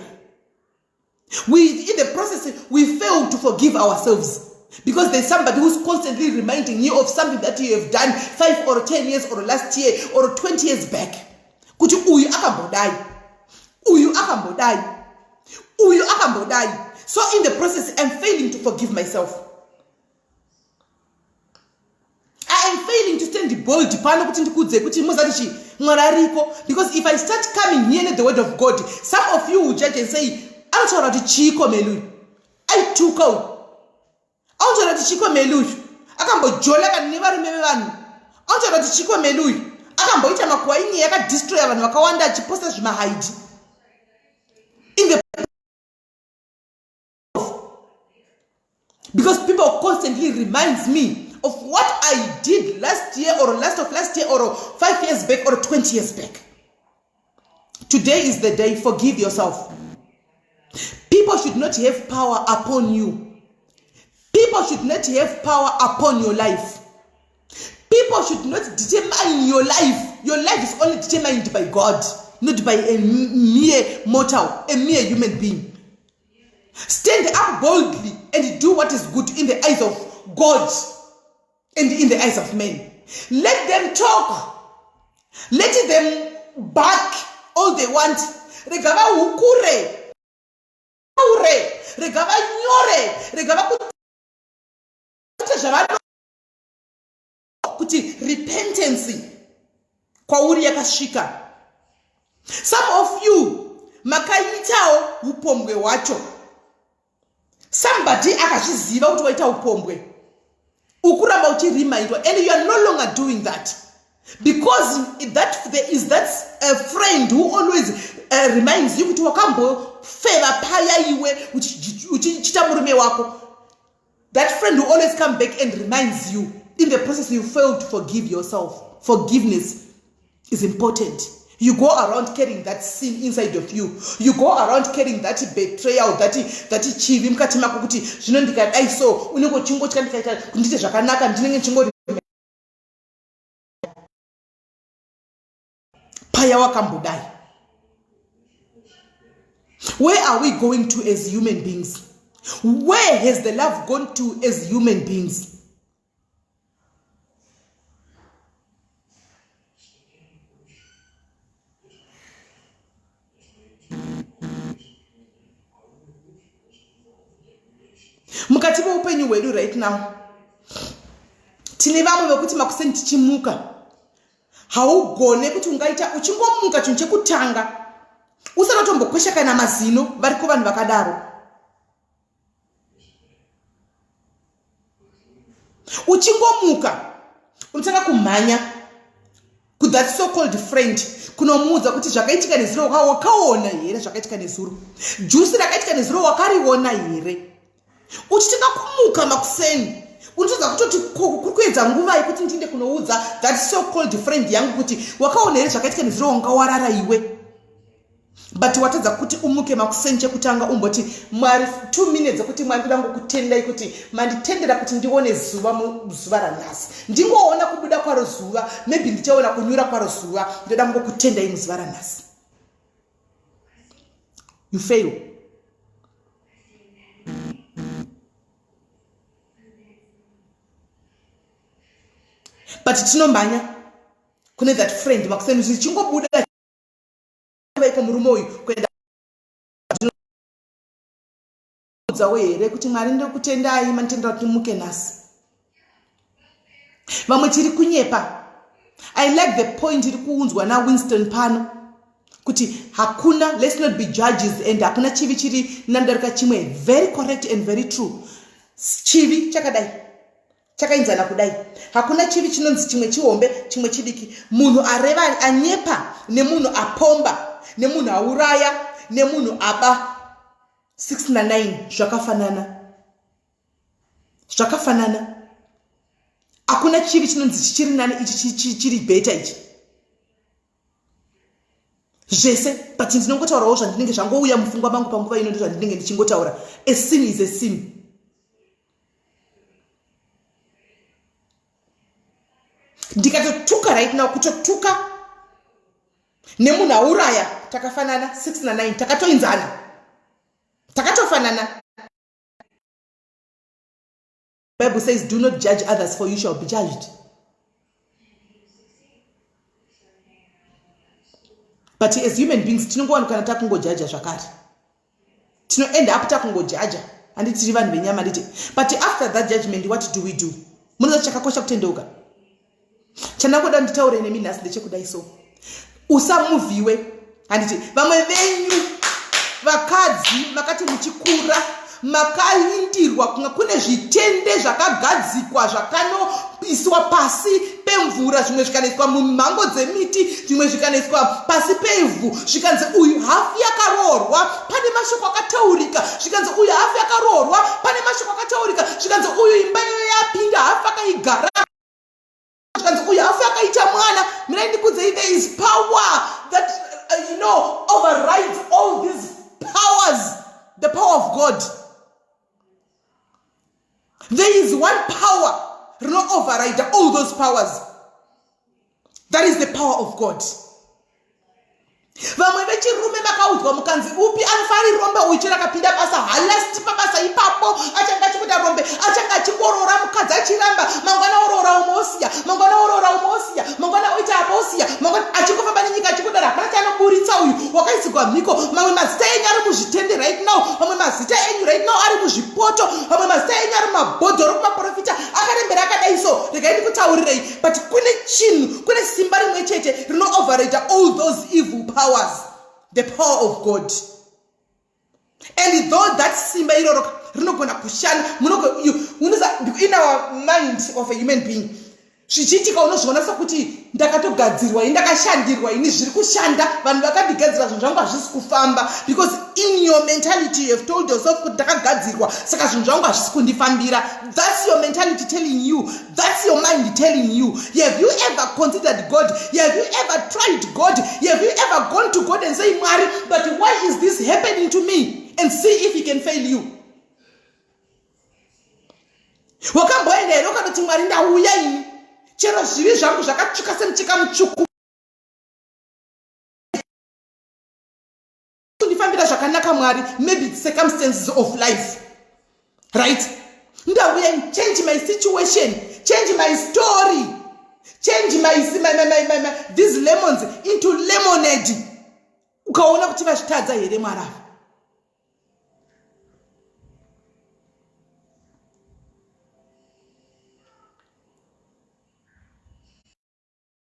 We, in the process, we fail to forgive ourselves. Because there's somebody who's constantly reminding you of something that you have done 5 or 10 years or last year or 20 years back. Kuti uyu akambodai, uyu akambodai, uyu akambodai. So in the process, I'm failing to forgive myself. I am failing to stand bold pano kuti ndikuudze kuti mozati chi Mwari ariko, because if I start coming here the word of God, some of you will judge and say anotaura kuti chiiko meli uyu aituka uyu, anotaura kuti chiiko meli uyu akambojola kana nevarume vevanhu, anotaura kuti chiiko meli uyu akamboita makuwa inyaya yakadestroya vanhu vakawanda achiposta zvimahaidi in the because people constantly reminds me of what I did last year or last of last year or 5 years back or 20 years back. Today is the day. Forgive yourself. People should not have power upon you. People should not have power upon your life. People should not determine your life. Your life is only determined by God, not by a mere mortal, a mere human being. Stand up boldly and do what is good in the eyes of God and in the eyes of men. Let them talk. Let them bark all they want. Rega vahukure. Rega vanyore. Rega vakuite zvavano kuti repentance kwauri yakasvika. Some of you makaitawo upombwe hwacho. Somebody akazviziva kuti waita upombwe, ukuramba uchiremindwa, and you are no longer doing that because that there is that a friend who always reminds you kuti wakambofeva paya iwe uchichita murume wako. That friend who always come back and reminds you. In the process you fail to forgive yourself. Forgiveness is important. You go around carrying that sin inside of you. You go around carrying that betrayal, that chivi mukati mako kuti zvino ndikadai so unenge uchingotya ndikaita kuti ndiite zvakanaka ndinenge ndichingori paya wakambodai. Where are we going to as human beings? Where has the love gone to as human beings? Mukati meupenyu hwedu right now tine vamwe vekuti makuseni tichimuka haugone kuti ungaita uchingomuka chinhu chekutanga usati watombokwesha kana mazino. Variko vanhu vakadaro. Uchingomuka unotanga kumhanya kuthat so called friend kunomuudza kuti zvakaitika nezuro wakaona here, zvakaitika nezuro, jusi rakaitika nezuro wakariona here. Uchitanga kumuka makuseni unotadza kutoti kuri kuedza nguva yekuti ndiinde kunoudza that so called friend yangu kuti wakaona here zvakaitika nezuro, wanga warara iwe. But watadza kuti umuke makuseni chekutanga umboti Mwari 2 minutes ekuti Mwari ndoda ngokutendai kuti manditendera kuti ndione zuva muzuva ranhasi, ndingoona kubuda kwaro zuva, maybe ndichaona kunyura kwaro zuva, ndoda ngokutendai muzuva ranhasi. You fail. But tinomhanya kune that friend makuseni zvichingobuda vaiko murume uyu kuenda udzawo here kuti Mwari ndokutendai manditendera kuti muke nhasi. Vamwe tiri kunyepa. I like the point iri kuunzwa naWinston pano kuti hakuna, let's not be judges, and hakuna chivi chiri nandarika chimwe. Very correct and very true. Chivi chakadai chakainzana kudai, hakuna chivi chinonzi chimwe chihombe chimwe chidiki. Munhu areva anyepa nemunhu apomba nemunhu auraya nemunhu aba 6 na9 zvakafanana, zvakafanana. Hakuna chivi chinonzi chichiri nani ichi chiri beta ichi zvese. But ndinongotaurawo zvandinenge zvangouya mupfungwa mangu panguva ino, ndozvandinenge ndichingotaura. A sin is a sin. Ndikatotuka right now, kutotuka nemunhu auraya takafanana, 6 na9 takatoinzana, takatofanana. Bible says do not judge others for you shall be judged. But as human beings tinongowanikana takungojaja zvakare. Tinoenda up takungojaja. Handiti tiri vanhu venyama handiti. But after that judgment what do we do? Munoziva chakakosha kutendeuka. Chandangoda nditaure nemi nhasi ndechekudai so. Usamuvhiwe handiti vamwe venyu vakadzi makati muchikura makaindirwa kunga kune zvitende zvakagadzikwa zvakanoiswa pasi pemvura zvimwe zvikanoiswa mumhango dzemiti zvimwe zvikanoiswa pasi pevhu zvikanzi uyu hafi yakaroorwa pane mashoko akataurika zvikanzi uyu hafi yakaroorwa pane mashoko akataurika zvikanzi uyu imba iyoyo yapinda hafi akaigara zvikanzi uyu hafi akaita mwana mirai ndikudzei there is power that you know overrides all these powers the power of god there is one power rino override all those powers that is the power of god Vamwe vechirume makaudzwa mukanzi upi anofari rombe uyu chero akapinda basa halasti pabasa ipapo achange achikuita rombe achange achingoroora mukadzi achiramba mangwana oroora umwe osiya mangwana oroora umwe osiya mangwana oita apa osiya mangwana achingofamba nenyika achikudaro hapana chaanoburitsa uyu wakaisigwa mhiko mamwe mazita enyu ari muzvitende right now mamwe mazita enyu right now ari muzvipoto mamwe mazita enyu ari mumabhodhoro kumaprofita akarembera akadai so regai ndikutaurirei but kune chinhu kune simba rimwe chete rinooverata all those evil powers the power of god and though that simba iroro rinogona kushanda in our mind of a human being zvichiitika unozviona sekuti ndakatogadzirwa ini ndakashandirwa ini zviri kushanda vanhu vakandigadzira zvinhu zvangu hazvisi kufamba because in your mentality you have told yourself kuti ndakagadzirwa saka zvinhu zvangu hazvisi kundifambira that's your mentality telling you That's your mind telling you. Have you ever considered God? Have you ever tried God? Have you ever gone to God and say, Mwari, but why is this happening to me? And see if he can fail you. Wakamboenda here ukanoti Mwari ndauya ini? Chero zvivi zvangu zvakatsvuka semucheka mutsvuku. Kundifambira zvakanaka Mwari, maybe circumstances of life. Right? Ndauya and change my situation, change my story, change my, my, my, my, my, my, these lemons into lemonade. Ukaona kuti vazvitadza here Mwari ava?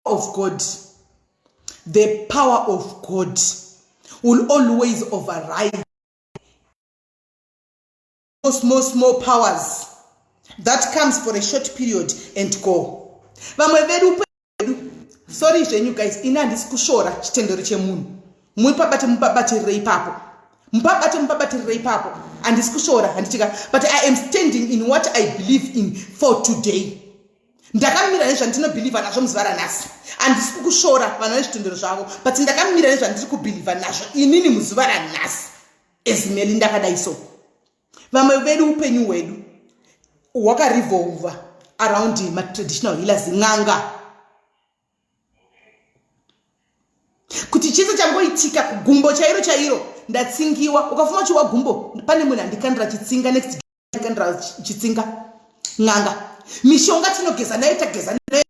Of God, the power of God will always override small small powers that comes for a short period and go. Vamwe vedu vedu, sorry zvenyu guys, ini handisi kushora chitendero chemunhu. Mupabate mupabatirire ipapo. Mupabate mupabatirire ipapo. Handisi kushora handitika, but I am standing in what I believe in for today. Ndakamira nezvandinobhilivha nazvo muzuva ranhasi. Handisi kukushora vanhu vane zvitendero zvavo, but ndakamira nezvandiri kubhilivha nazvo inini muzuva ranhasi. As Meli ndakadai so. Vamwe vedu upenyu hwedu hwakarevolva around matraditional healers, n'anga. Kuti chese changoitika gumbo chairo chairo ndatsingiwa, ukafuma uchiwa gumbo pane munhu andikandira chitsinga next kandira chitsinga n'anga mishonga tinogeza nayo tageza nayo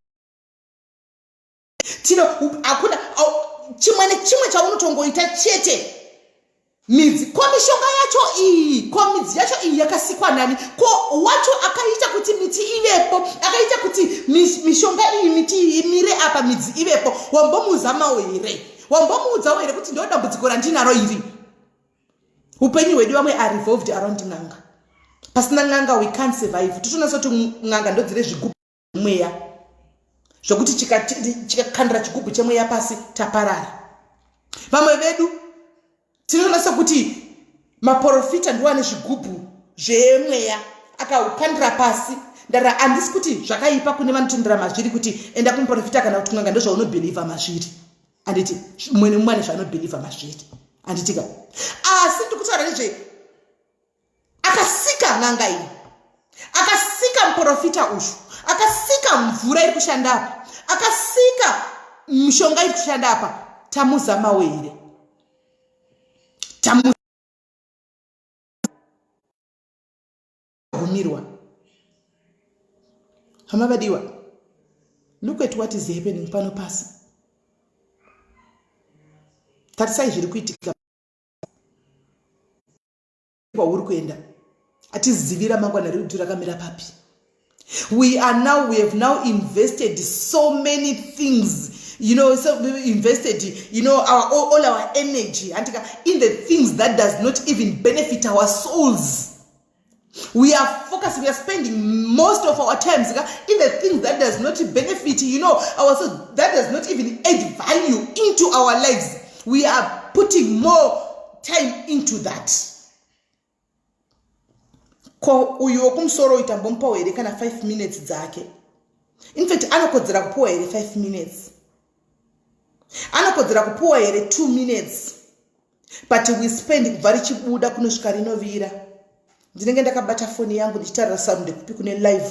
tino hakuna chimwe nechimwe chaunotongoita chete midzi ko mishonga yacho iyi ko midzi yacho iyi yakasikwa nani ko wacho akaita kuti miti ivepo akaita kuti mishonga iyi miti iyi imire apa midzi ivepo wambomuzamawo here wambomuudzawo here kuti ndo dambudziko randinaro iri Upenyu hwedu vamwe are revolved around n'anga. Pasina n'anga we can't survive. Totonatsa kuti n'anga ndodzine zvigubhu mweya zvokuti chikakandira chigubhu chemweya pasi taparara. Vamwe vedu tinotonatsa kuti maporofita ndiwo ane zvigubhu zvemweya akaukandira pasi ndara handisi kuti zvakaipa kune vanotendera mazviri kuti enda kumuporofita kana kuti kun'anga ndozvaunobhilivha mazviri handiti mumwe nemumwe ane zvaanobhilivha mazviri handitika asi ndikutaura nezve akasika n'anga iyi akasika muprofita uyu akasika mvura iri kushanda apa akasika mishonga iri kushanda apa tamuzamawo here tamugumirwa. Hama vadiwa, look at what is happening pano pasi. Tarisai zviri kuitika kwauri kuenda. Hatizivi ramangwana redu rakamira papi. We are now, we have now invested so many things, so we invested, our all our energy andika in the things that does not even benefit our souls. We are focused, we are spending most of our times in the things that does not benefit, our soul, that does not even add value into our lives. We are putting more time into that. Ko uyu wokumusoro uyu tambomupawo here kana 5 minutes dzake? In fact, anokodzera kupiwa here 5 minutes? Anokodzera kupiwa here 2 minutes? But we spend kubva richibuda kunosvika rinovira. Ndinenge ndakabata foni yangu ndichitarira saru, ndekupi kune live,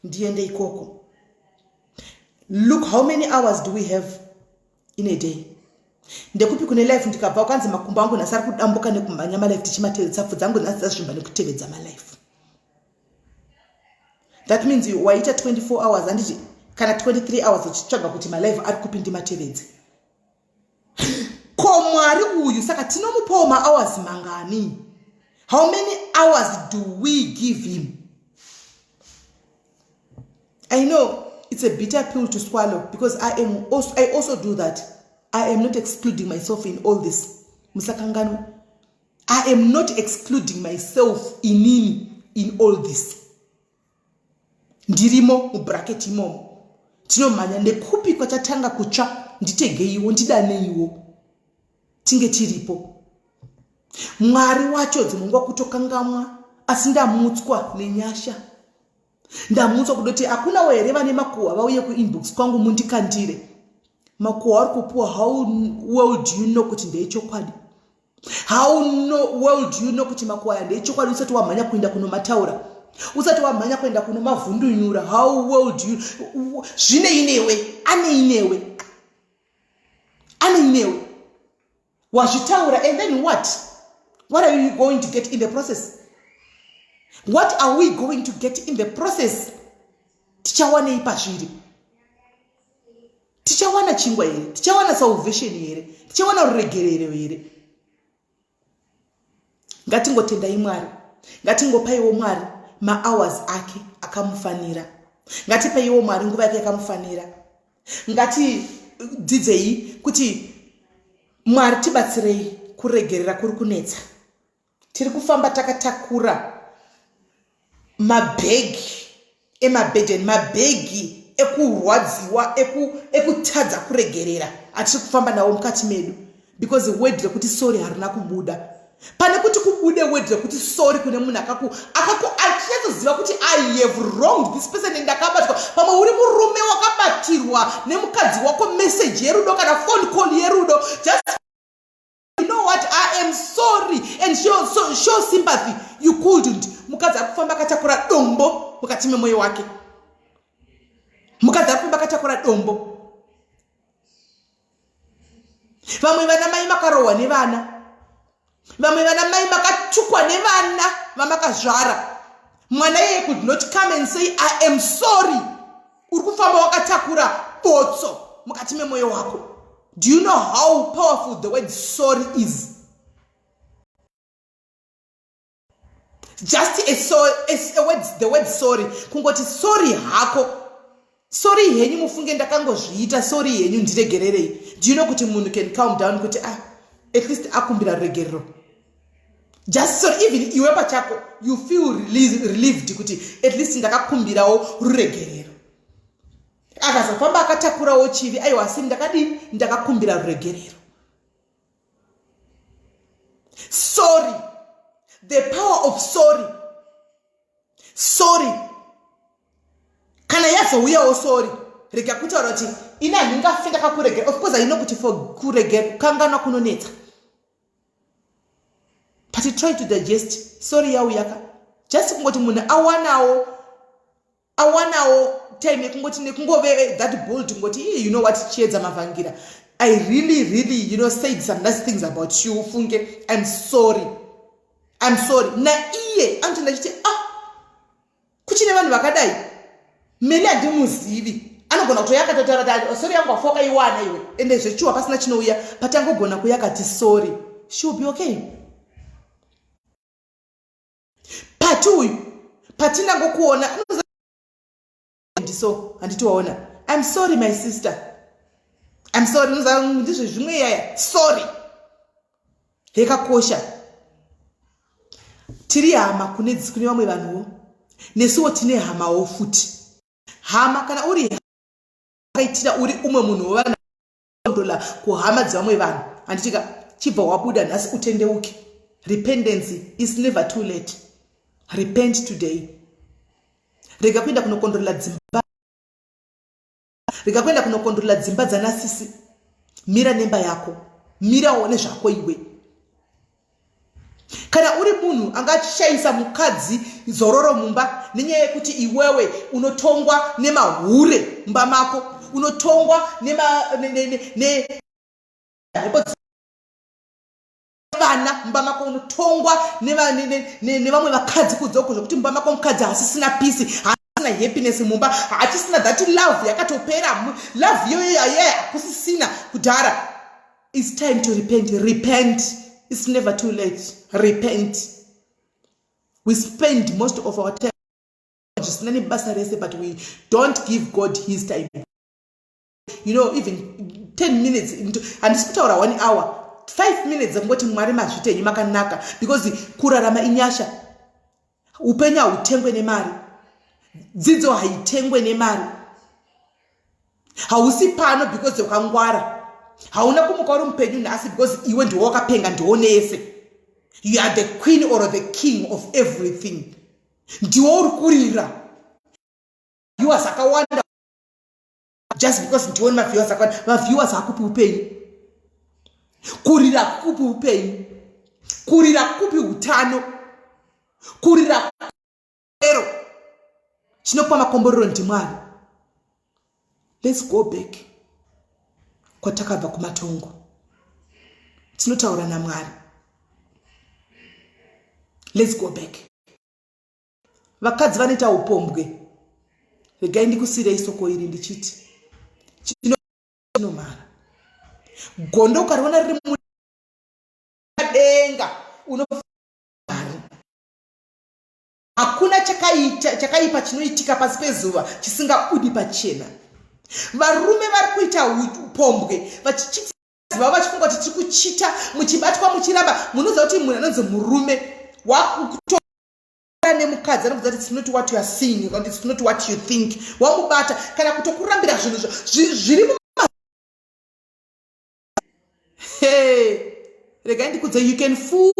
ndiende ikoko. Look, how many hours do we have in a day? Ndekupi kune live? Ndikabva kwanzi makumbo angu nhasi ari kudambuka nekumhanya malive, tichimatevedza. Tsapfu dzangu nhasi dzazvimba nekutevedza malive. That means waita 24 hours, handiti, kana 23 hours uchitsvaga kuti malive ari kupi ndimatevedze. Ko Mwari uyu saka tinomupawo mahours mangani? How many hours do we give him? I know it's a bitter pill to swallow because I also do that. I am not excluding myself in all this. Musakanganwe, I am not excluding myself inini in all this. Ndirimo mubracket imomo. Tinomhanya nekupi kwachatanga kutsva, nditegeiwo, ndidaneiwo, tinge tiripo. Mwari wacho dzimwe nguva kutokangamwa, asi ndamutswa nenyasha. Ndamutswa kudoti hakunawo here vane makuhwa vauye kuinbox kwangu mundikandire makuhwa ari kupuwa. How well do you know kuti ndeyechokwadi? How no, well do you know kuti makuhwa aya ndeyechokwadi usati wamhanya kuenda kunomataura, usati wamhanya kuenda kunomavhundunyura? How well do you zvinei newe? Anei newe? Anei newe? Wazvitaura, and then what? What are you going to get in the process? What are we going to get in the process? Tichawanei pazviri? Tichawana chingwa here? Tichawana salvation here? Tichawana ruregerero here? Ngatingotendai Mwari. Ngatingopaiwo Mwari mahours ake akamufanira. Ngatipaiwo Mwari nguva yake yakamufanira. Ngatidzidzei kuti Mwari tibatsirei, kuregerera kuri kunetsa. Tiri kufamba takatakura mabhegi emabhedheni, mabhegi ekurwadziwa, ekutadza kuregerera atiri kufamba nawo mukati medu, because word rekuti sorry harina kubuda. Pane kuti kubude word rekuti sorry kune munhu akaku achinyatsoziva kuti I have wronged this person and ndakabatwa. Pamwe uri murume wakabatirwa nemukadzi wako meseji yerudo kana phone call yerudo. Just, "You know what, I am sorry," and show sympathy. You couldn't. Mukadzi ari kufamba akatakura dombo mukati memwoyo wake. Mukadzi ari kufamba akatakura dombo. Vamwe vana mai makarohwa nevana, vamwe vana mai makatukwa nevana vamakazvara. Mwana iyeye could not come and say, "I am sorry." Uri kufamba wakatakura botso mukati memwoyo wako. Do you know how powerful the word "sorry" is? Just a word, the word "sorry", kungoti sorry hako, sorry henyu, mufunge ndakangozviita, sorry henyu, ndiregererei. Do you know kuti munhu can calm down kuti, ah, at least akumbira ruregerero? Just sorry. Even iwe pachako you feel relieved kuti at least ndakakumbirawo ruregerero. Akazofamba akatakurawo chivi, aiwa, asi ndakadini? Ndakakumbira ruregerero. Sorry, the power of sorry. Sorry kana yazouyawo, sorry, rega kutaura kuti ini handingafi ndakakuregera. Of course, haino kuti for kuregera, kukanganwa kunonetsa, but try to digest sorry yauyaka. Just kungoti munhu awanawo time yekungoti, nekungove that bold kungoti, "You know what, Chiedza Mavhangira, I really really said some nice things about you. Funge, I'm sorry, I'm sorry." Naiye anotoenda chiti, "Ah, kuchine vanhu vakadai." Meli handimuzivi anogona kutoya akatotaura kuti sori yangu wafa wakaiwana iwe ende zvechiwa pasina chinouya patangogona kuya akati sori she will be okay pati uyu patinangokuona ndiso handiti waona im sorry my sister im sorry ndizvo zvimwe yaya sorry hekakosha tiri hama kune kune vamwe vanhuwo nesuwo tine hamawo futi hama kana uri akaitira uri umwe munhu wevanhu ndola kuhama dzevamwe vanhu handitika chibva wabuda nhasi utendeuke repentance is never too late repent today rega kuenda kunokondorela dzimba rega kuenda kunokondorela dzimba dzanasisi mira nemba yako mirawo nezvako iwe kana uri munhu anga achishayisa mukadzi zororo mumba nenyaya yekuti iwewe unotongwa nemahure mumba mako unotongwa vana mumba mako unotongwa nevamwe vakadzi kunze uko zvekuti mumba mako mukadzi haasisina pisi haasisina happiness mumba haachisina that love yakatopera love iyoyo yaya hakusisina kudhara It's time to repent. Repent. It's never too late. Repent. We spend most of our time zvisina nebasa rese but we don't give God his time. You know, even 10 minutes handisi kutaura one hour 5 minutes dzekungoti mwari mazvitenyu makanaka because kurarama inyasha upenyu hautengwe nemari dzidzo haitengwe nemari hausi pano because wakangwara hauna kumuka uri mupenyu nhasi because iwe ndiwo wakapenga ndiwo nese you are the queen or the king of everything ndiwo uri kurira viewers akawanda just because ndiwo nemaviewers akawanda maviewers hakupi upenyu kurira kukupi upenyu kurira kukupi utano kurira ero chinokupa makomborero ndimwari let's go back kwatakabva kumatongo tinotaura namwari let's go back vakadzi vanoita upombwe regai ndikusirei soko iri ndichiti chinomhara gondo ukariona riri mudenga uno Hakuna chakaipa chaka chinoitika pasi pezuva chisingabudi pachena. Varume vari kuita upombwe vachichiziva vachifunga kuti tiri kuchita muchibatwa muchiramba munoziva kuti munhu anonzi murume wakutora nemukadzi anokuudza kuti it's not what you are seeing and it's not what you think wamubata kana kutokurambira zvinhu zviri hey regai ndikudze you can fool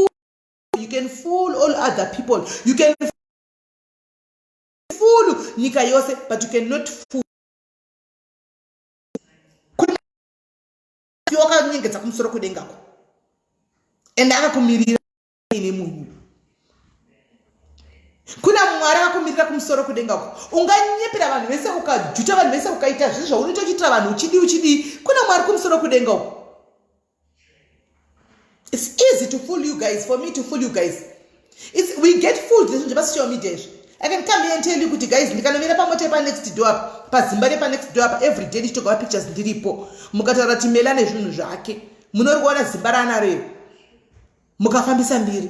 you can fool all other people you can fool nyika yose but you cannot fool wakanyengedza kumusoro kwedengako and akakumirira ine munyu kuna mwari akakumirira kumusoro kudengako unganyepera vanhu vese ukajuta vanhu vese ukaita zvinhu zvaunoita uchiitira vanhu uchidii uchidii kuna mwari kumusoro kudenga uko It's easy to fool you guys, for me to fool you guys. It's, we get fooled nezvinhu zvepasocial media izvi. I can come here and tell you kuti guys ndikanomira pamota yepanext door apa pazimba repanext door apa every day ndichitoga mapictures ndiripo mukataura kuti mela nezvinhu zvake munori kuona zimba raanaro iro mukafambisa mbiri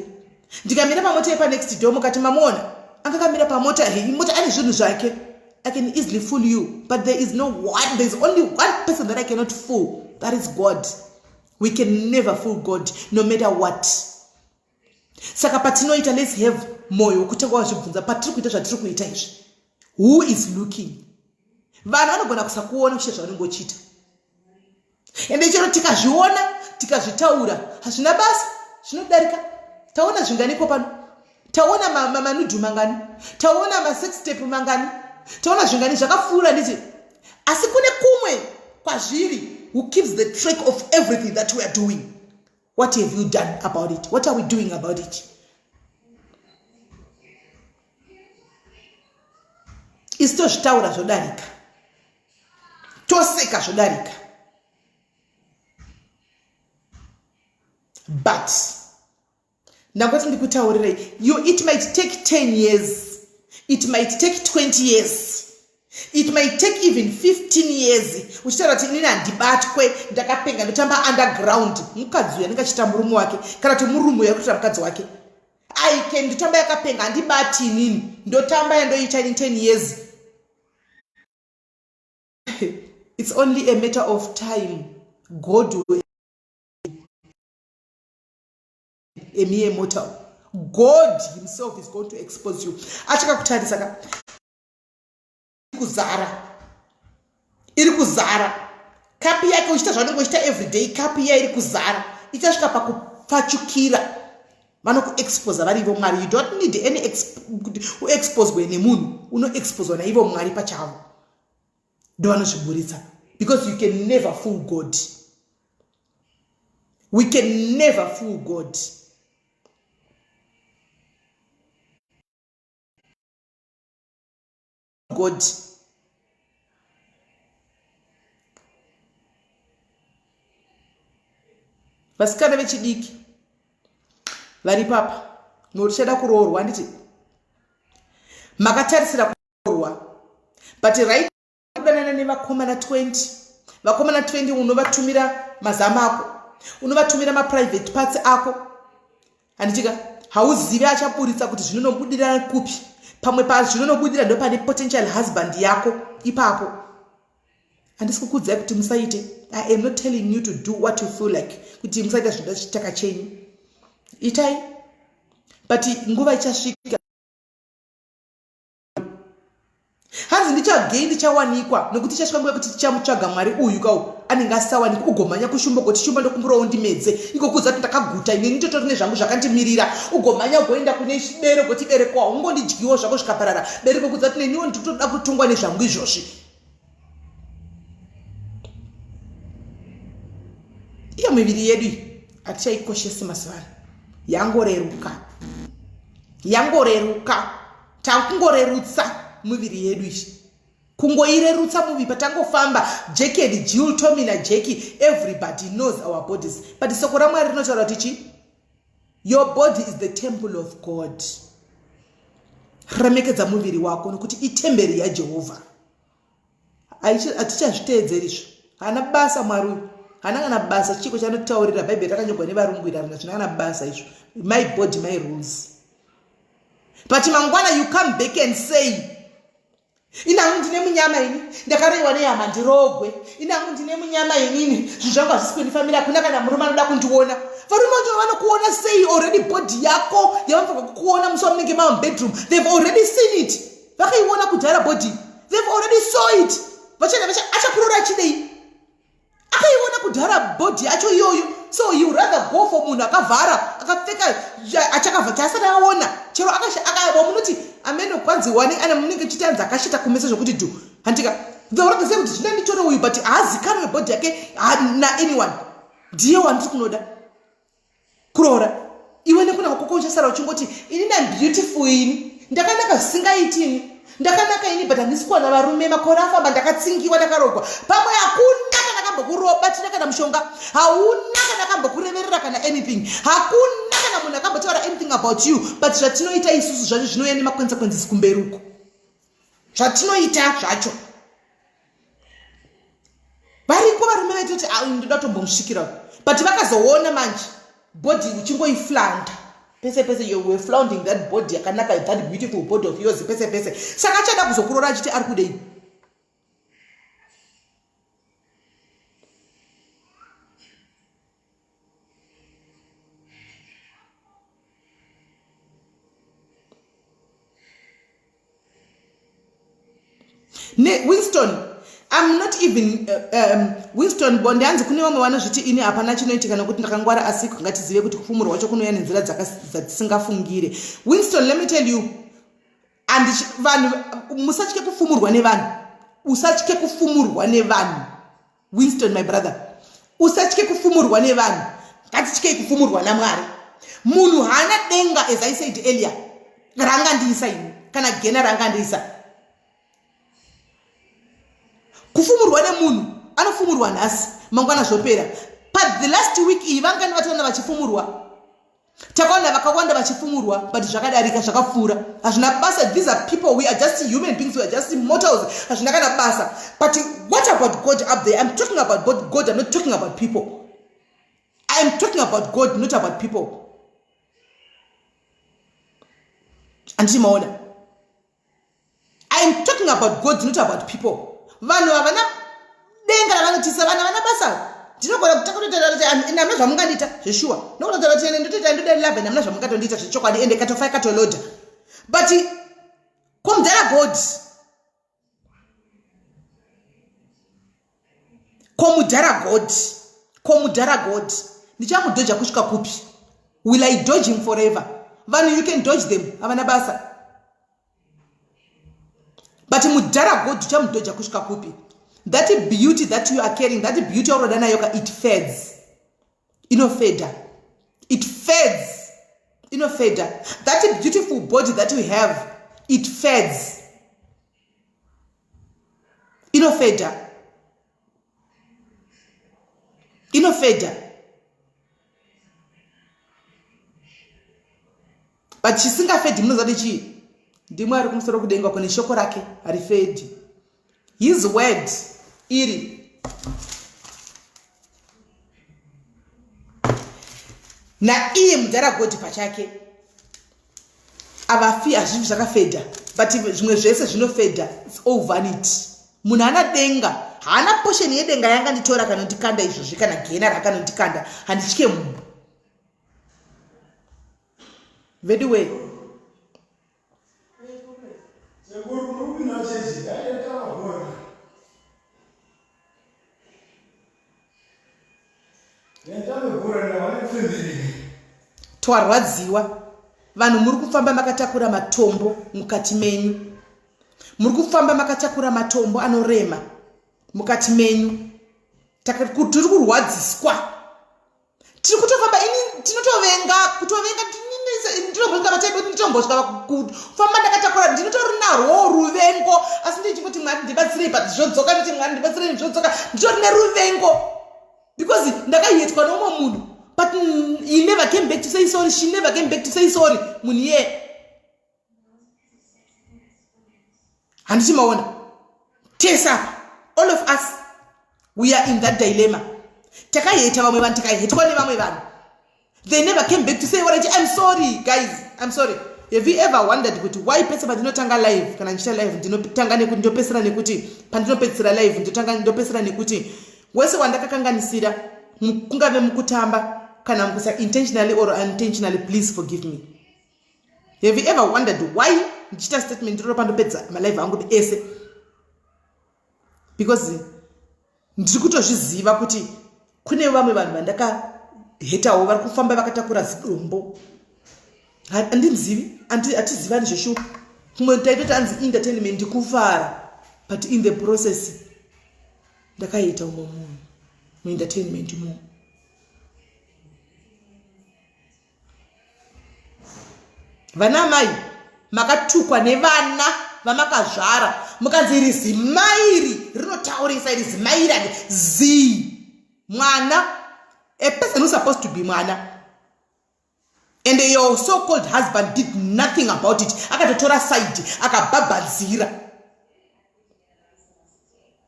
ndikamira pamota yepanext door mukati mamuona angakamira pamota hei mota ane zvinhu zvake i can easily fool you but there is no one there is only one person that i cannot fool that is god we can never fool god no matter what saka patinoita let's have moyo wekutanga wazvibvunza patiri kuita zvatiri kuita izvi who is looking vanhu vanogona kusakuona kuchita zvaunenge uchiita ende chero tikazviona tikazvitaura hazvina basa zvinodarika taona zvinganiko pano taona manudhu mangani taona masex step mangani taona zvingani zvakapfuura nditi asi kune kumwe kwazviri who keeps the track of everything that we are doing what have you done about it what are we doing about it isu tozvitaura zvodarika toseka zvodarika but ndangoti ndikutaurirei you it might take 10 years it might take 20 years It might take even 15 years uchitaura kuti inini handibatwe, ndakapenga, ndotamba underground. Mukadzi uyu anenge achiita murume wake kana kuti murume uyu ari kuita mukadzi wake. I can ndotamba yakapenga, handibati inini, ndotamba yandoita ini 10 years. It's only a matter of time. God will a mere mortal. God himself is going to expose you. Achakakutarisa ka kuzara, iri kuzara kapi yake uchiita zvaunenge uchiita everyday, kapi iya iri kuzara ichasvika pakupfachukira. Vanokuexposa vari ivo Mwari. You don't need any kuti uexposwe nemunhu, unoexposwa naivo Mwari pachavo, ndovanozviburitsa, because you can never fool God. We can never fool God. God. Vasikana vechidiki vari papa, notichada kuroorwa, handiti makatarisira kuroorwa, but right kudanana nevakomana 20, vakomana 20, unovatumira mazama ako, unovatumira maprivate parts ako, handitika? Hauzivi achaburitsa kuti zvinonobudira kupi. Pamwe pazvinonobudira ndo pane potential husband yako ipapo. Handisi kukuudzai kuti musaite. I am not telling you to do what you feel like, kuti musaita zvinoda chitaka chenyu. Itai, but nguva ichasvika. Hanzi ndichagei, ndichawanikwa, nekuti ichasvika nguva yekuti tichamutsvaga Mwari uyu kau anenge asisawanikwa. Ugomhanya kushumba kuti shumba ndokumburawo ndimedze, ikokuudza kuti ndakaguta ini, nditotori nezvangu zvakandimirira. Ugomhanya ugoenda kune bere ugoti berekwa ungondidyiwo zvako zvikaparara. Bere kokuudza kuti neniwo nditoda kutongwa nezvangu izvozvi. Iyo miviri yedu iyi hatichaikoshesi mazuva ano, yangoreruka, yangoreruka. Takungorerutsa muviri yedu izvi, kungoirerutsa muviri. Patangofamba Jackie and Jill, Tommy naJackie, everybody knows our bodies. But soko raMwari rinotaura kuti chi your body is the temple of God. Remekedza muviri wako nokuti itemberi yaJehovha. Hatichazviteedzeri izvo. Haana basa Mwari uyu, haana kana basa. Chiko chanotaurira Bhaibheri rakanyorwa nevarungu iri, harina zvina kana basa izvo. My body, my rules. But mangwana you come back and say, inangu ndine munyama ini, ndakareiwa nehama ndirogwe, inangu ndine munyama inini, zvinhu zvangu hazvisi kundifambira, hakuna kana murume anoda kundiona. Varume vacho vanokuona sei? Already body yako yavanofanira kukuona musi wamunenge mava mubedroom, they've already seen it. Vakaiona kudhara body, they've already saw it. Vachana achakurora achidei? Akaiona kudhara body yacho iyoyo. So you rather go for munhu akavhara, akapfeka, achakavha chaasati aona. Chero munoti amene kwanzi wani ane munenge chitanzi akashita kumesa zvokuti dhu, handika? They say kuti zvina nditore uyu, but haazikanwe body yake naanyone, ndiye wandiri kunoda kuroora. Iwe nekunaka kwako uchasara uchingoti, ini ndam beautiful, ini ndakanaka zvisingaiti, ini ndakanaka ini, but handisi kuwana varume. Makore afamba, ndakatsingiwa, ndakarogwa. Pamwe hakuna kana kambokurobatina kana mushonga, hauna kana kambokureverera kana anything, hakuna kana munhu akambotaura anything about you. But zvatinoita isusu zvacho zvinouya nemaconsequences kumberi uko, zvatinoita zvacho. Variko varume vaitoti, ndoda kutombomusvikira, but vakazoona manje body uchingoiflanda pese pese. You were flaunting that body yakanaka, that beautiful body of yours, pese pese. Saka achada kuzokurora achiti ari kudei? Ne Winston, I'm not even Winston Bonde, hanzi kune vamwe vanozviti ini hapana chinoitika nokuti ndakangwara, asi ngatizive kuti kufumurwa kwacho kunouya nenzira dzatisingafungire. Winston, let me tell you, and vanhu musatye kufumurwa nevanhu, usatye kufumurwa nevanhu. Winston, my brother, usatye kufumurwa nevanhu. Ngatityei kufumurwa naMwari. Munhu haana denga, as I said earlier, rangandiisa ini kana gena rangandiisa. Kufumurwa nemunhu, anofumurwa nhasi, mangwana zvopera. Pathe last week iyi vangani vatoona vachifumurwa? Takaona vakawanda vachifumurwa but zvakadarika zvakapfuura hazvina basa. These are people, we are just human beings, we are just mortals. Hazvina kana basa. But what about God up there? I'm talking about God, God. I'm not talking about people. I'm talking about God, not about people. Anditi maona? I'm talking about God, not about people. Vanhu havana denga ravanotisa, vanhu havana basa. Ndinogona kutanga kutotaura kuti ende hamuna zvamungandiita zveshuwa. Ndinogona kutaura kuti ende ndotoita ndoda love ende hamuna zvamungatondiita zvechokwadi ende katofa katoloda. But komudhara God. Komudhara God. Komudhara God. Ndichamudhoja kusvika kupi? Will I dodge him forever? Vanhu you can dodge them, havana basa. But mudhara God uchamudhoja kusvika kupi? That beauty that you are carrying, that beauty yaunoda nayo ka, it fades. Inofeda. It fades. Inofeda. That beautiful body that you have, it fades. Inofeda. Inofeda. But chisingafedhi munoziva kuti chii? NdiMwari kumusoro kudenga kune shoko rake harifedhi. His word iri naiye mudhara God pachake avafi, hazvifi zvakafedha, but zvimwe zvese zvinofedha. It's all vanity. Munhu haana denga, haana posheni yedenga yanganditora kanondikanda izvozvi, kana gena rakanondikanda handitye munhu veduwee. Twarwadziwa vanhu, muri kufamba makatakura matombo mukati menyu, muri kufamba makatakura matombo anorema mukati menyu. Tiri kurwadziswa, tiri kutofamba ini tinotovenga kutovenga ndinotombosvika kufamba ndakatakura, ndinotori narwo ruvengo, asi ndichingoti Mwari ndibatsirei, but zvodzoka, nditi Mwari ndibatsirei, zvodzoka. Nditori neruvengo because ndakahetwa neumwe munhu, but he never came back to say sorry, she never came back to say sorry. Munhu iye handiti maona tese apa, all of us, we are in that dilemma. Takaheta vamwe vanhu, tikahetwa nevamwe vanhu. They never came back to say, alright, I'm sorry guys, I'm sorry. Have you ever wondered kuti why pese pandinotanga live, kana ndichiita live, ndinotanga nekuti ndopesera nekuti, pandinopedzisira live ndotanga ndopesera nekuti wese wandakakanganisira, kungave mukutamba kana mukusa, intentionally or unintentionally, please forgive me? Have you ever wondered why ndichiita statement iroro pandopedza malive angu ese? Because ndiri kutozviziva kuti kune vamwe vanhu vandakahetawo vari kufamba vakatakura zidombo. Handinzivi, hatizivani zveshuwa. Kumwe taitoti anzi entertainment, kufara, but in the process ndakaita umwe munhu muentertainment mo. Vana amai makatukwa nevana vamakazvara, mukanzi iri zimai iri rinotaurisa, iri zimai iri zi mwana, a person who supposed to be mwana, and your so called husband did nothing about it. Akatotora side, akabhabhadzira,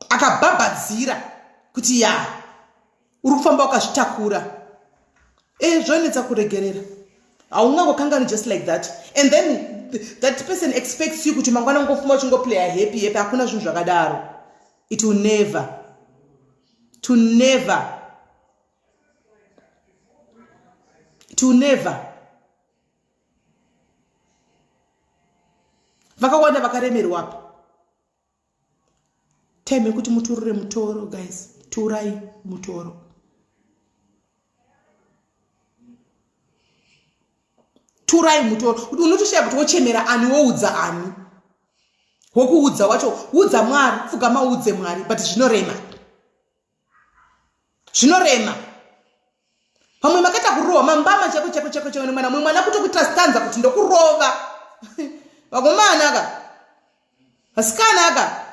akabhabhadzira kuti ya uri kufamba wakazvitakura. Zvonetsa kuregerera, haungangokangani just like that. And then that person expects you kuti mangwana ungofuma uchingoplaya happy happy. Hakuna zvinhu zvakadaro. It will never, to never, it will never. Vakawanda vakaremerwapo. Time yekuti muturure mutoro guys, turai mutoro. Turai mutoro. Unotoshaya kuti wochemera ani, woudza ani, wokuudza wacho. Udza Mwari, pfugama uudze Mwari, but zvinorema, zvinorema. Pamwe makaita kurohwa mambama chako chako chako chako nemwana, mumwe mwana kutokuitira stanza kuti ndokurova. Vakomana ka, vasikana ka,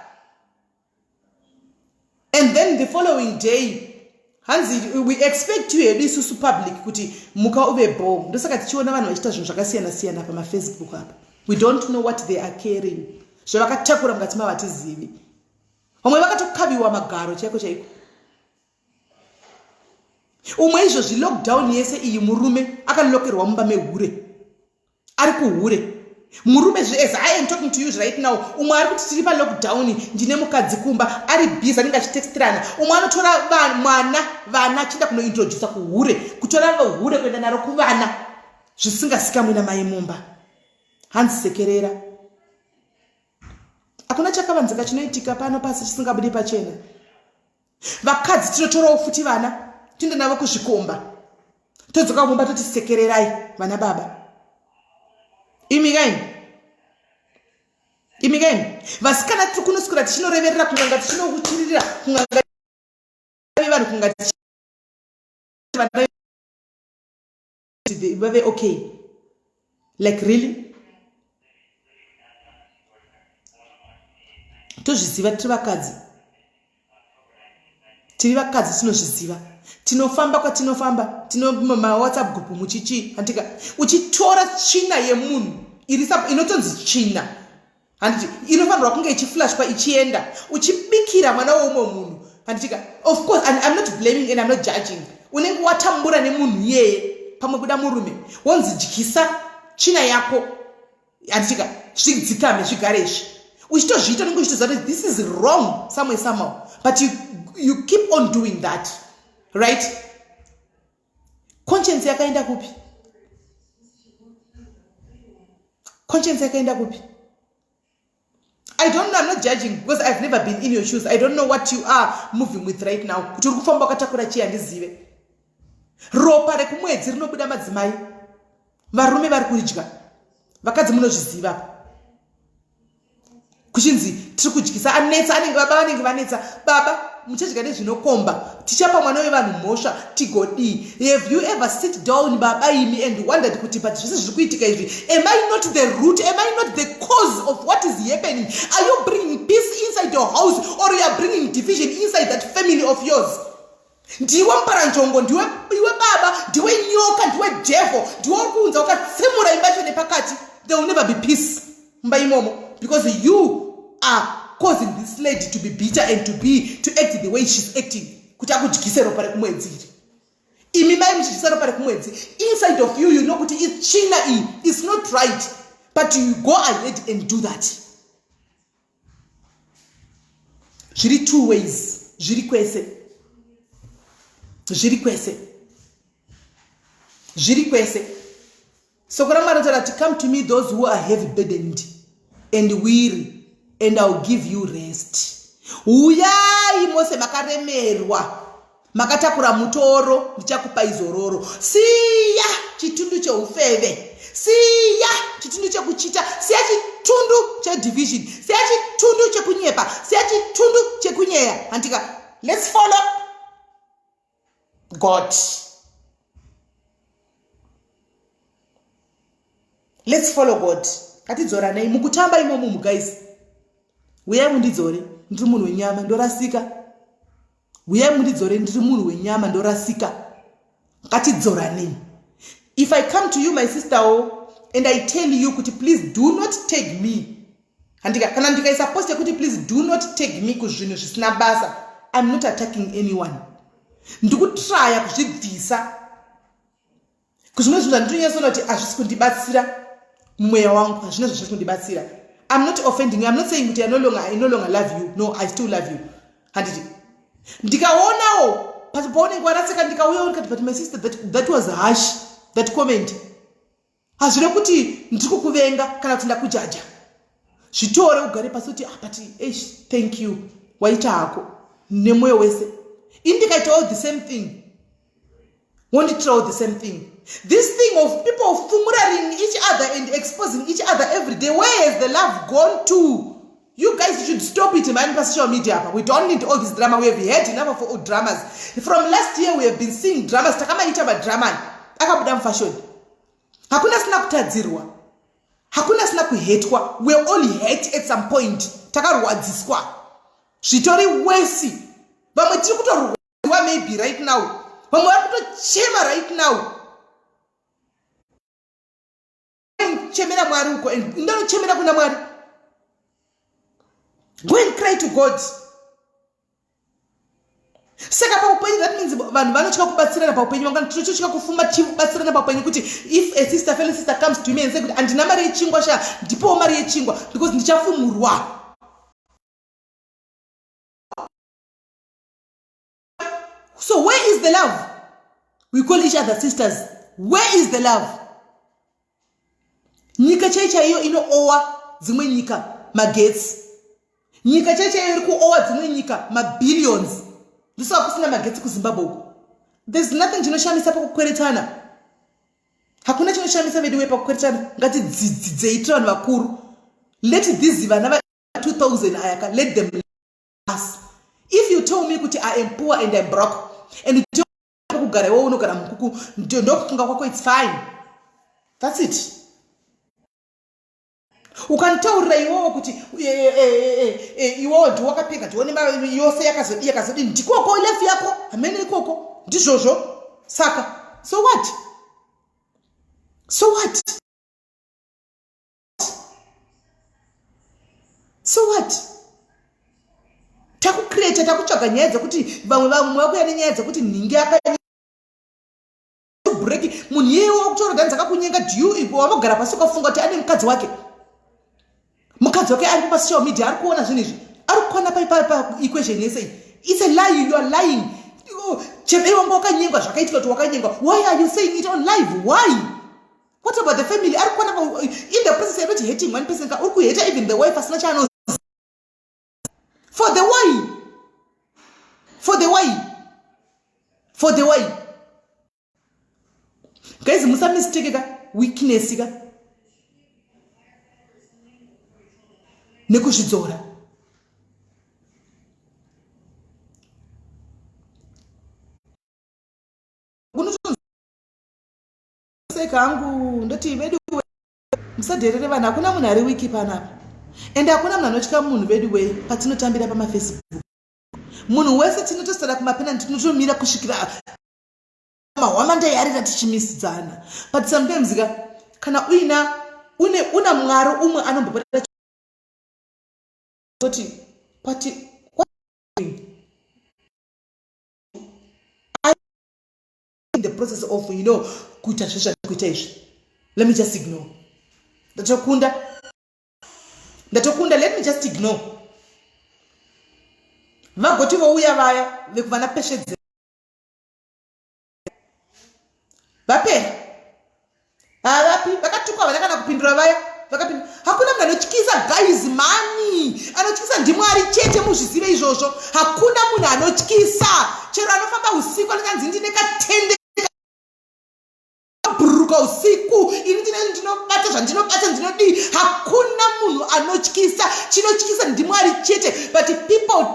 and then the following day Hanzi we expect you hedu isusu public kuti muka uve bho. Ndosaka tichiona vanhu vachiita zvinhu zvakasiyana siyana pamafacebook apa. We don't know what they are carrying. Zvavakatakura mukati mavo hatizivi. Vamwe vakatokaviwa magaro chaiko chaiko. Umwe izvozvi lockdown yese iyi murume akalokerwa mumba mehure. Ari kuhure. Murume zve as I am talking to you right now, umwe ari kuti tiri palockdown ndine mukadzi kumba ari busy anenge achitextirana. Umwe anotora mwana vana achienda kunointroducer kuhure, kutora hure kuenda naro kuvana zvisingasikamwi namai mumba. Hanzi sekerera. Hakuna chakavanzika chinoitika pano pasi chisingabudi pachena. Vakadzi tinotorawo futi vana tiende navo kuzvikomba todzoka kumba toti sekererai vana baba. Imi kaini imi kaini vasikana tiri kunoswera tichinoreverera kun'anga tichinokuchiririra kun'anga vanhu kunga vave okay like really tozviziva tiri vakadzi tiri vakadzi tinozviziva tinofamba kwatinofamba tino mawhatsapp group muchichii handika uchitora tsvina yemunhu iri inotonzi tsvina handiti inofanirwa kunge ichiflashwa ichienda uchibikira mwana weumwe munhu handitika of course and I'm not blaming and I'm not judging unenge watambura nemunhu iyeye pamwe kuda murume wonzi dyisa tsvina yako handitika zvidzikame zvigare izvi uchitozviita unenge uchitoziva kuti this is wrong somewhere somehow but you, you keep on doing that right conscience yakaenda kupi conscience yakaenda kupi i don't know i'm not judging because i've never been in your shoes i don't know what you are moving with right now kuti uri kufamba wakatakura chii handizive ropa rekumwedzi rinobuda madzimai varume vari kuridya vakadzi munozviziva kuchinzi tiri kudyisa anetsa anenge baba vanenge vanetsa baba muchadya nezvinokomba tichapa mwana wevanhu mhosva tigodii have you ever sit down baba imi and wondered kuti but zvese zviri kuitika izvi am i not the root am i not the cause of what is happening are you bringing peace inside your house or you are bringing division inside that family of yours ndiwe muparanzvongo ndiwe iwe baba ndiwe nyoka ndiwe devil ndiwe uri kuunza ukatsemura imba yacho nepakati there will never be peace mumba imomo because you are causing this lady to be bitter and to be to act the way she's acting kuti akudyise ropa rekumwedzi iri imi mai muchidyisa ropa rekumwedzi inside of you you know kuti itsvina iyi is not right but you go ahead and do that zviri two ways zviri kwese zviri kwese zviri kwese soko ramwari rinotaura kuti come to me those who are heavy burdened and weary and ill give you rest huyai mose makaremerwa Makatakura mutoro, ndichakupai zororo. Siya chitundu cheufeve, siya chitundu chekuchita, siya chitundu chedivision, siya chitundu chekunyepa, siya chitundu chekunyeya. Handika, let's follow God. Let's follow God. Ngatidzoranei mukutamba imomo guys. Uyai mundidzore, ndiri munhu wenyama, ndorasika. Huyai mundidzore ndiri munhu wenyama ndorasika. Ngatidzoranei. If I come to you my sister oh, and I tell you kuti please do not tag me. Handika kana ndikaisa post yekuti please do not tag me kuzvinhu zvisina basa. I'm not attacking anyone. Ndikutraya kuzvibvisa kuzvimwe zvinhu zvandinonyatsoona kuti hazvisi kundibatsira mumweya wangu hazvina zvazviri kundibatsira i'm not offending you i'm not saying kuti I no longer, I no longer love you no i still love you handiti ndikaonawo but paunenge warasika ndikauyawo ndikati but my sister that, that was harsh that comment hazvina kuti ndiri kukuvenga kana kuti ndakujaja zvitore ugare pasi kuti ah, but eish thank you waita hako nemwoyo wese ini ndikaitawo the same thing wonditirawo the same thing this thing of people fumuraring each other and exposing each other every day where has the love gone to you guys should stop it man pasocial media apa we don't need all this drama we have had enough of all dramas from last year we have been seeing dramas takamaita madrama akabuda mufashoni hakuna asina kutadzirwa hakuna asina kuhetwa we all hate at some point takarwadziswa zvitori wesi vamwe tiri kutorwa maybe right now, vamwe vari kutochema right now. Chemera Mwari uko, and ndanochemera kuna Mwari. Go and cry to God. Saka paupenyu, that means vanhu vanotya kubatsirana paupenyu. Vanga tinototya kufuma tibatsirana paupenyu, kuti if a sister, fellow sister comes to me and say kuti handina mari yechingwa, sha, ndipowo mari yechingwa, because ndichafumurwa. So where is the love? We call each other sisters. Where is the love? Nyika chai chaiyo inoowa dzimwe nyika magetsi. Nyika chai chaiyo iri kuowa dzimwe nyika mabillions, ndosaka kusina magetsi kuZimbabwe uko. There's nothing chinoshamisa pakukweretana. Hakuna chinoshamisa, veduwe, pakukweretana. Ngatidzidzidzei, tiri vanhu vakuru. Let these vana va 2000 ayaka, let them us. If you tell me kuti I am poor and I'm broke and kugara iwe unogara mukuku, ndokufunga kwako, it's fine, that's it. Ukanitaurira iwowo kuti iwowo ndiwakapfeka, ndione yose yakazodii, yakazodii, ndikoko life yako, hamene ikoko, ndizvozvo. Saka so what? So what? So what? Takucreata, takutsvaga nyaya dzekuti vamwe vakuya nenyaya dzekuti nhingi aka break munhu iyewo kutora dzakakunyenga. Do wavogara pasi ukafunga kuti ane mukadzi wake? Mukadzi wake ari pasocial media, ari kuona zvinhu izvi, ari kukwana paequation yese iyi. It's a lie, you are lying. Chero wanga wakanyengwa, zvakaitika kuti wakanyengwa, why are you saying it on live? Why? What about the family? Ari kuona in the process you're not hating one person, uri kuhata even the wife asina chaano. For the why? For the why? For the why? Guys, musamistake ka weakness ka nekuzvidzora. Unotonzoseka hangu, ndoti vedu musadherere vanhu. Hakuna munhu ari weak panapa, ende hakuna munhu anotya munhu, vedu wei. Patinotambira pamaFacebook, munhu wese tinotosara kumapenalty, tinotomira kusvikira mahwamanda yarira tichimisidzana. But sometimes ka, kana uina une una Mwari umwe anombopota kuti pati in the process of kuita zvezvatikuita izvi, let me just ignore. Ndatokunda, ndatokunda. Let me just ignore. Vagoti vouya vaya vekuvana peshedze vapera havapi, vakatukwa, vana kana kupindura vaya vakapindura. Hakuna munhu anotyisa, guys. Mani anotyisa ndiMwari chete, muzvizive izvozvo. Hakuna munhu anotyisa. Chero anofamba usiku anokanzi ndine katende bhururuka usiku, ini ndinobata zvandinobata, ndinodii. Hakuna munhu anotyisa. Chinotyisa ndiMwari chete. But people,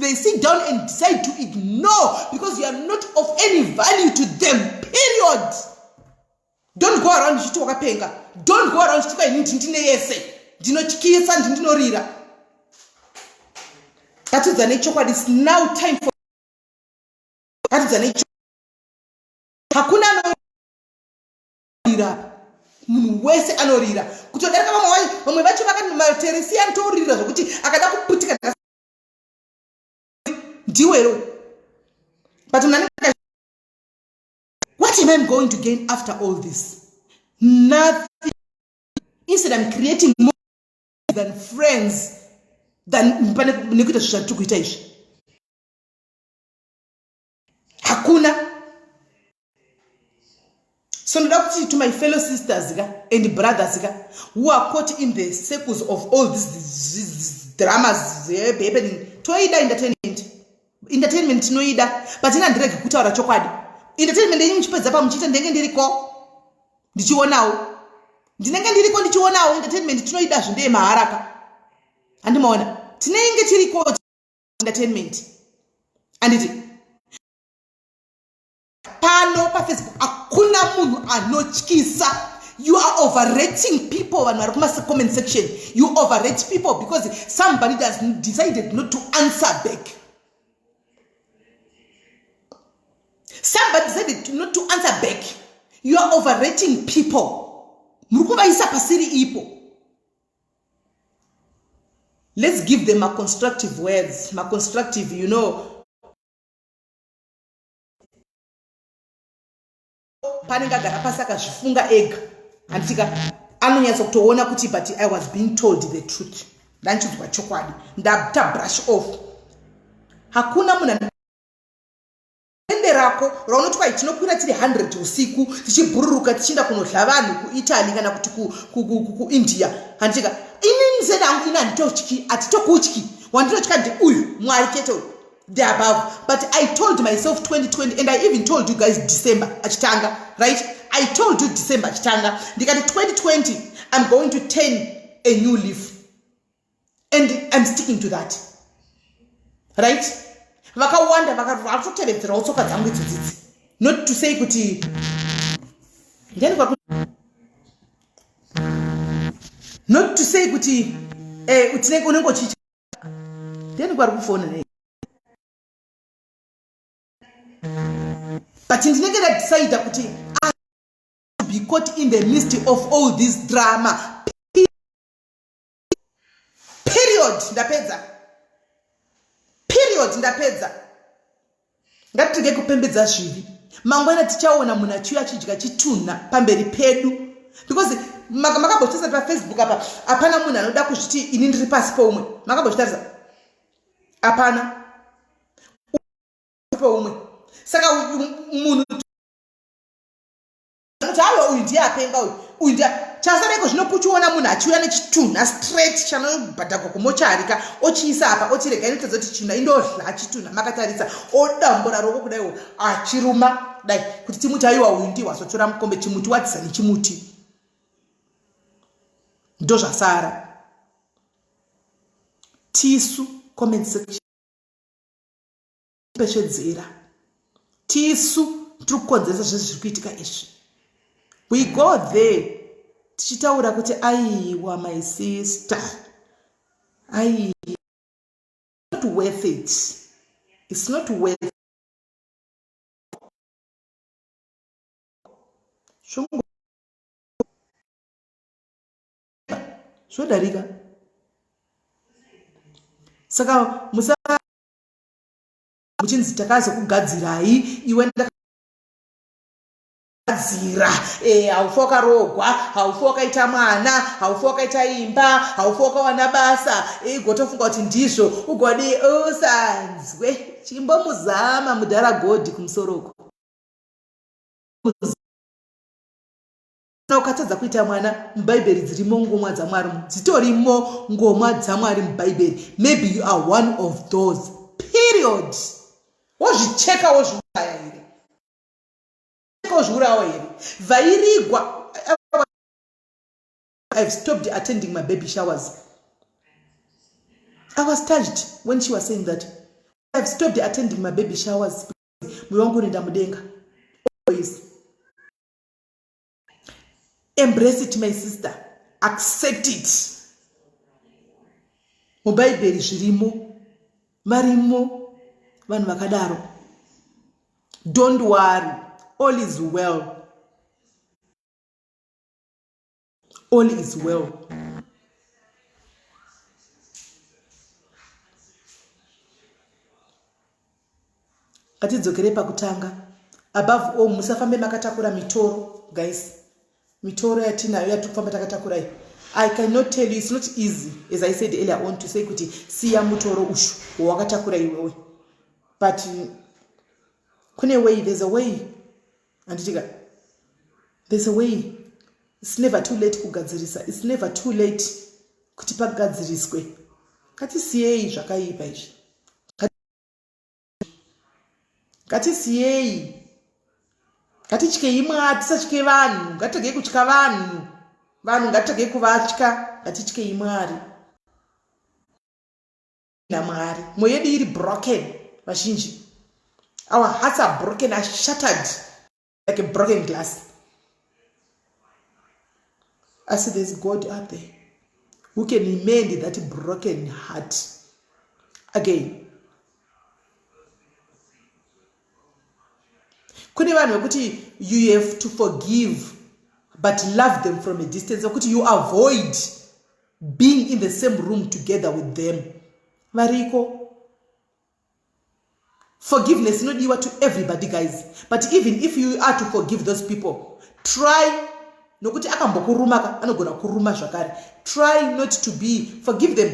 they sit down and decide to ignore because you are not of any value to them, period. Don't go around uchiti wakapenga. Don't go around uchiti ini ndine yese, ndinotyisa, ndindinorira. Ngatiudzane chokwadi. It's now time for ngatiudzane. Hakuna anorira. Munhu wese anorira kutodarika vamwe. Vamwe vacho vakamateresi anotorira zvokuti akada kuputika ndiwero. But munhu anenge, what am I going to gain after all this? Nothing. Instead I'm creating more than friends than pane nekuita zvinhu zvatiri kuita izvi. Hakuna. So ndoda kuti to my fellow sisters ka and brothers ka who are caught in the circles of all these dramas happening, toida entertainment. Entertainment tinoida, but ina ndirege kutaura chokwadi. Entertainment yenyu muchipedza pamuchiita, ndenge ndiriko ndichionawo, ndinenge ndiriko ndichionawo. Entertainment tinoida, zvindeye maharaka, handimaona tinenge tiriko. Entertainment, anditi pano paFacebook hakuna munhu anotyisa. You are overrating people. Vanhu vari kumacomment section, you overrate people because somebody has decided not to answer back. decided not to answer back. You are overrating people. Muri kuvaisa pasiri ipo. Let's give them ma constructive words, ma constructive, you know. Panenge agara pasi akazvifunga ega. Handitika anonyatsa kutoona kuti but I was being told the truth. Ndanchidzwa chokwadi. Ndata brush off. Hakuna munhu ende rako raunoti kwai tinokwira tiri 100 usiku tichibhururuka tichienda kunodla vanhu kuitaly kana kuti kuindia handitika inini sedangu ini handitotyi hatitokutyi wandinotya ndeuyu mwari chete uyu the above but I told myself 2020 and I even told you guys December achitanga, right? I told you December achitanga ndikati 2020 I'm going to turn a new leaf and I'm sticking to that, right? Vakawanda vakatotevedzerawo tsoka dzangu idzodzidzi, not to say kuti ndiani, not to say kuti tinenge unenge uchicha ndiani kwari kufona nei, but ndinenge ndadecida kuti be caught in the midst of all this drama, period. Ndapedza, period. Ndapedza. Ngatirege kupembedza zvivi. Mangwana tichaona munhu achiuya achidya chitunha pamberi pedu, because makambotarisa paFacebook apa, hapana munhu anoda kuzviti ini ndiri pasi poumwe. Makambozvitarisa? Hapana poumwe. Saka munhu anoti aiwa, uyu ndiye apenga, uyu, uyu ndiye chasareko. Zvino kuchiona munhu achiuya nechitunha straight chanobhadhagwa kumochari ka, ochiisa apa, oti rega inotadza kuti chitunha indodla chitunha, makatarisa, odambura roko kudaiwo, achiruma dai kuti timuti aiwa, uyu ndiye wazotora mukombe. Chimuti wadzisa nechimuti, ndo zvasara. Tisu comment section pesvedzera, tisu tiri kukonzeresa zvese zviri kuitika izvi. We go there tichitaura kuti aiwa, my sister, ai not worth it, it's not worth. Zvongo zvodarika. Saka musa muchinzi takazokugadzirai, iwe ndakagadzira, haufi wakarogwa, haufi wakaita mwana, haufi wakaita imba, haufi wakawana basa, igotofunga kuti ndizvo ugodi. Usanzwe chimbomuzama mudhara Godhi kumusoroko. Ukatadza kuita mwana, mubhaibheri dzirimo ngomwa dzamwari, dzitorimo ngomwa dzamwari mubhaibheri. Maybe you are one of those, period. Wozvicheka, wozviuraya here? Wozviurawo here? Vhairigwa. I've stopped attending my baby showers. I was touched when she was saying that I've stopped attending my baby showers. Mwoyo wangu unoenda mudenga. Always embrace it, my sister, accept it. Mubhaibheri zvirimo, varimo vanhu vakadaro. Don't worry, all is well, all is well. Ngatidzokerei pakutanga. Above all, musafambe makatakura mitoro, guys. Mitoro yatinayo yatiri kufamba takatakurai, I cannot tell you, it's not easy, as I said earlier on, to say kuti siya mutoro ushu wawakatakura iwewe, but kune way, there's a way, handitika? There's a way. It's never too late kugadzirisa, it's never too late kuti pagadziriswe. Ngatisiyei zvakaipa izvi, ngatisiyei, ngatityei Mwari, tisatye vanhu. Ngatiregei kutya vanhu, vanhu ngatiregei kuvatya, ngatityei Mwari namwari. Mwoyo yedu iri broken vazhinji. Our hearts are broken, are shattered like a broken glass. Asi there's God out there who can mend that broken heart again. Kune vanhu vekuti you have to forgive but love them from a distance, vekuti you avoid being in the same room together with them. Variko. Forgiveness inodiwa to everybody, guys, but even if you are to forgive those people, try, nokuti akambokuruma ka, anogona kuruma zvakare. Try not to be, forgive them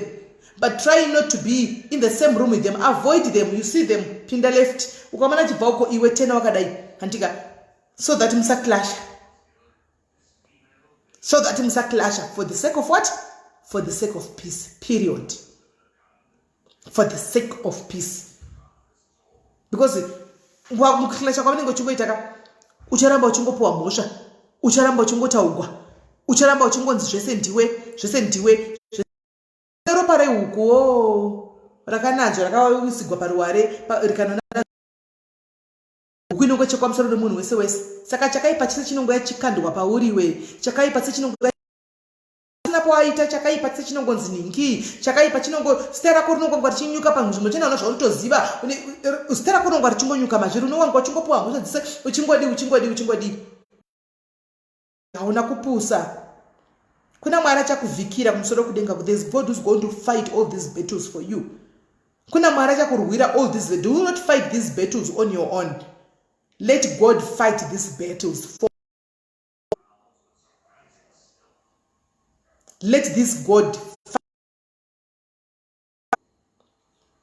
but try not to be in the same room with them. Avoid them. You see them, pinda left. Ukamana chibva uko, iwe tena wakadai, handika, so that musaclasha, so that musaclasha. For the sake of what? For the sake of peace, period. For the sake of peace, because mukuclasha kwavanenge uchingoita ka, ucharamba uchingopiwa mhosva, ucharamba uchingotaugwa, ucharamba uchingonzi zvese ndiwe, zvese ndiwe. Ropa rehuku o rakananzwa, rakawisigwa paruware, rikanona huku inongochekwa musoro nemunhu wese wese. Saka chakaipa chese chinongoya chikandwa pauriwe. Chakaipa sechinongoya waita chakaipa sechinongonzi ningi chakaipa chinongo, zita rako rinongwangwa richinyuka panzvimbo chenaona zvaunotoziva. Zita rako rinongwa richingonyuka mazviri, unowangwa uchingopiwa mhosva dzise, uchingodi, uchingodi, uchingodi. Hauna kupusa. Kuna Mwari achakuvhikira kumusoro kudenga. There's God who's going to fight all these battles for you. Kuna Mwari achakurwira all these. Do not fight these battles on your own. Let God fight these battles for. Let this God fight.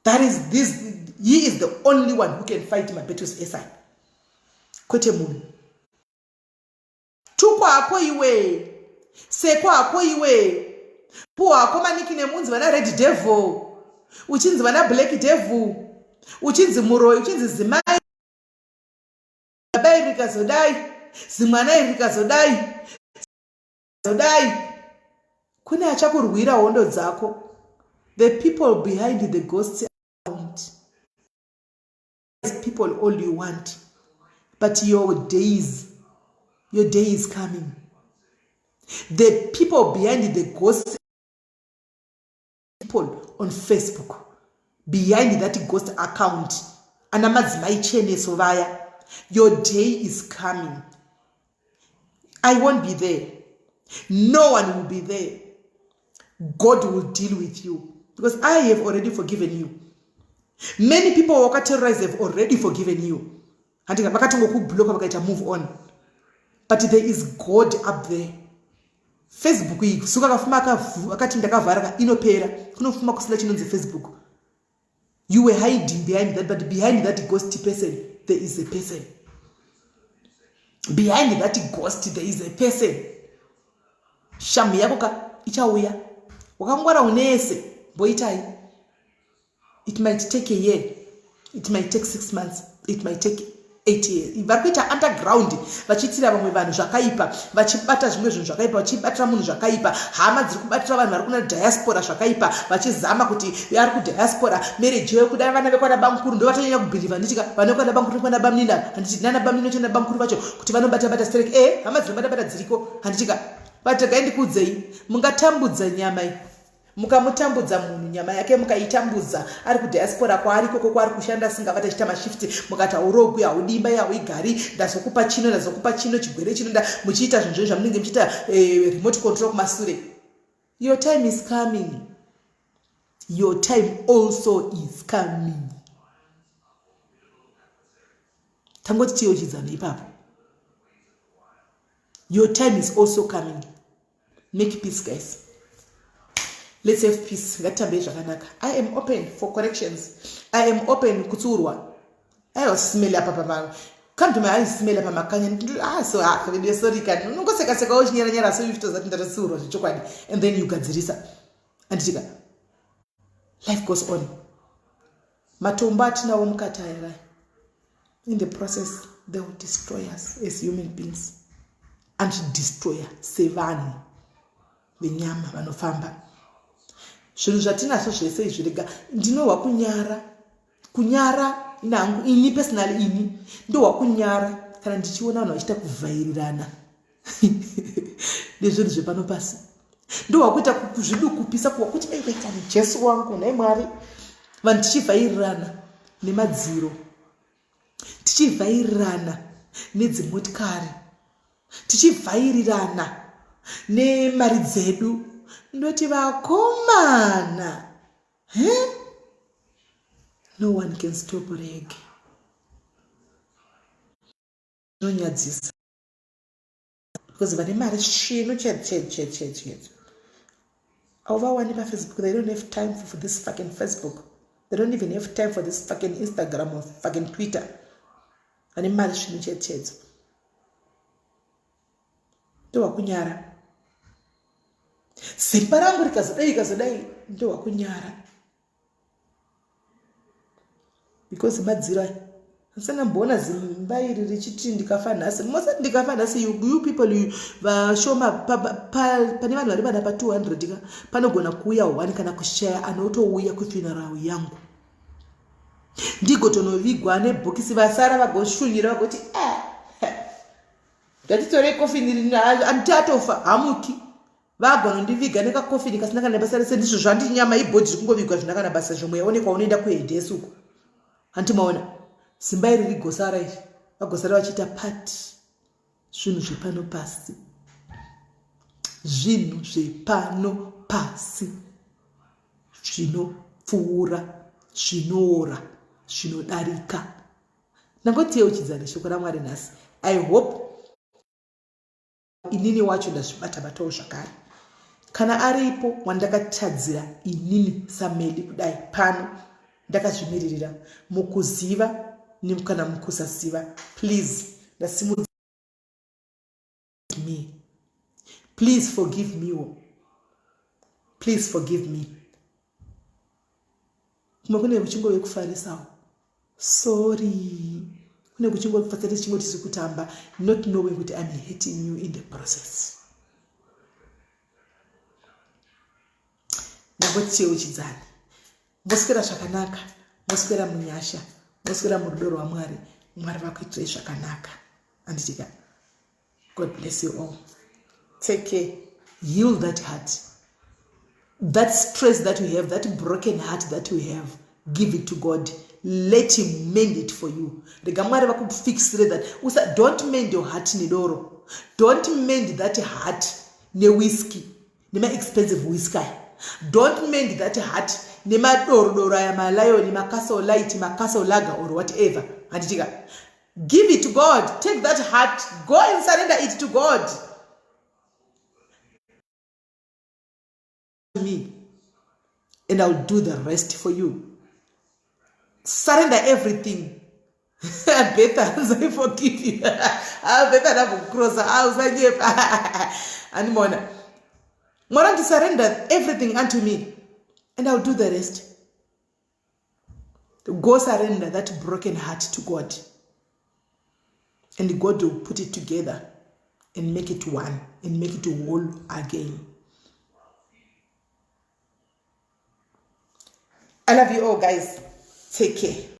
That is this, he is the only one who can fight my battles esai, kwete munhu. Tukwa hako iwe, sekwa hako iwe, puwa hako maniki nemunzi vana red devil, uchinzi vana black devil, uchinzi muroi, uchinzi zimai baba iri rikazodai, zimwana iri rikazodai zodai. Kune achakurwira hondo dzako. The people behind the ghost account, people all you want, but your day is coming. The people behind the ghost, people on Facebook behind that ghost account, ana madzimai cheneso vaya, your day is coming. I won't be there. No one will be there. God will deal with you because I have already forgiven you. Many people wakaterrorize have already forgiven you, handika, vakatongokubloka, vakaita move on. But there is God up there. Facebook iyi, suka akafuma akati ndakavhara, inopera. Kunofuma kusina chinonzi Facebook. You were hiding behind that, but behind that ghost person there is a person. Behind that ghost there is a person. Shamu yako ka ichauya. Wakangwara unese mboitai. It might take a year, it might take 6 months, it might take 8 years. Vari kuita underground vachiitira vamwe vanhu zvakaipa, vachibata zvimwe zvinhu zvakaipa, vachibatira munhu zvakaipa. Hama dziri kubatira vanhu vari kuna diaspora zvakaipa, vachizama kuti ari kudiaspora marriage yekuda vana vekwana bamukuru ndo vatonyanya kubhilivha, nditika vana vekwana bamukuru nekwana bamunina, handiti nana bamunini chana bamukuru vacho kuti vanobata bata sterek. E hama dzinobata bata dziriko, handitika? But regai ndikuudzei, mungatambudza nyama iyi, mukamutambudza munhu nyama yake, mukaitambudza ari kudiaspora kwaari ikoko kwaari kushanda asingavati, achiita mashifts, mukati haurogwi, haudimba, hauigari, ndazokupa chino, ndazokupa chino, chigwere chino, muchiita zvinhu zvenyu zvamunenge muchiita, remote control kumasure. Your time is coming. Your time also is coming. Tangoti tiyeuchidzano ipapo. Your time is also coming. Make peace, guys. Let's have peace. Ngatitambei zvakanaka. I am open for corrections. I am open kutsiurwa. Aiwa, simele apa pama, come to my eyes, simele pamakanya. Ah, so ah, sorry kani. Unongoseka seka, uchinyara nyara, so uchitoziva kuti ndatotsiurwa zvechokwadi, and then you gadzirisa, anditika? Life goes on. Matombo atinawo mukati aya, in the process they will destroy us as human beings. Anotidestroya sevanhu venyama vanofamba. Zvinhu zvatinazvo zvese izvi, rega ndinohwa kunyara, kunyara nangu ini personally. Ini ndohwa kunyara kana ndichiona vanhu vachiita kuvhairirana nezvinhu zvepano pasi. Ndohwa kuita kuzvidukupisa, kuwa kuti aiwaitani Jesu wangu, nhai Mwari. Vanhu tichivhairirana nemadziro, tichivhairirana. nedzimotikari tichivhairirana nemari dzedu ndoti vakomana he no one can stop rege zvinonyadzisa because vane mari svinu chete chete chete chete chete auvawani pafacebook. They don't have time for this fucking Facebook. They don't even have time for this fucking Instagram or fucking Twitter. Vane mari svinu chete chete ndowakunyara. Simba rangu rikazodai rikazodai ndowakunyara because madziro aya andisana zimba iri richiti ndikafa nhasi mosati ndikafa nhasi. You people, you vashoma pane vanhu vari vana pa200 ka panogona kuuya one kana kushaya anotouya kufuneral yangu ndigotonovigwa nebhokisi vasara vagoshunyira vagoti ah, ngatitorei kofini rini anditi atofa hamuki vagonondiviga nekakofini kasina kana basa rese. Ndizvo zvandinyama ibody iri kungovigwa zvina kana basa zvomwe yaonekwa unoenda kuhedhesi uko hanti maona simba iri rigosara iri vagosara vachiita pati zvinhu zvepano pasi zvinhu zvepano pasi zvinopfuura zvinoora zvinodarika. Ndangotiyeuchidzana shoko raMwari nhasi. I hope inini wacho ndazvibata batawo zvakare. Kana aripo wandakatadzira inini sameli kudai pano ndakazvimiririra mukuziva kana mukusaziva, please ndasimudza me, please forgive me wo, please forgive me. Kumwe kune kuchingove kufarisawo, sorry, kune kuchingofatsa tichingoti tiri kutamba, not knowing kuti I'm hating you in the process. Ndangotiyeuchidzani moswera zvakanaka, moswera munyasha, moswera murudo rwaMwari. Mwari vakuitirai zvakanaka, anditika. God bless you all. Take care. Heal that heart, that stress that you have, that broken heart that you have. Give it to God. Let him mend it for you. Rega Mwari vakufixire that. Usa, don't mend your heart nedoro. Don't mend that heart newhisky, nema-expensive whisky aya. Don't mend that heart nemadorodoro aya, malion, macastle Light, macastle Lager or whatever, handitika. Give it to God. Take that heart, go and surrender it to God. Me and I'll do the rest for you. Surrender everything. Betha, I forgive you. Ah, Betha, ndambokucrossa. Ah, usanyepa andimona. Mwari andi surrender everything unto me and I'll do the rest. Go surrender that broken heart to God and God will put it together and make it one and make it whole again. I love you all, guys. Take care.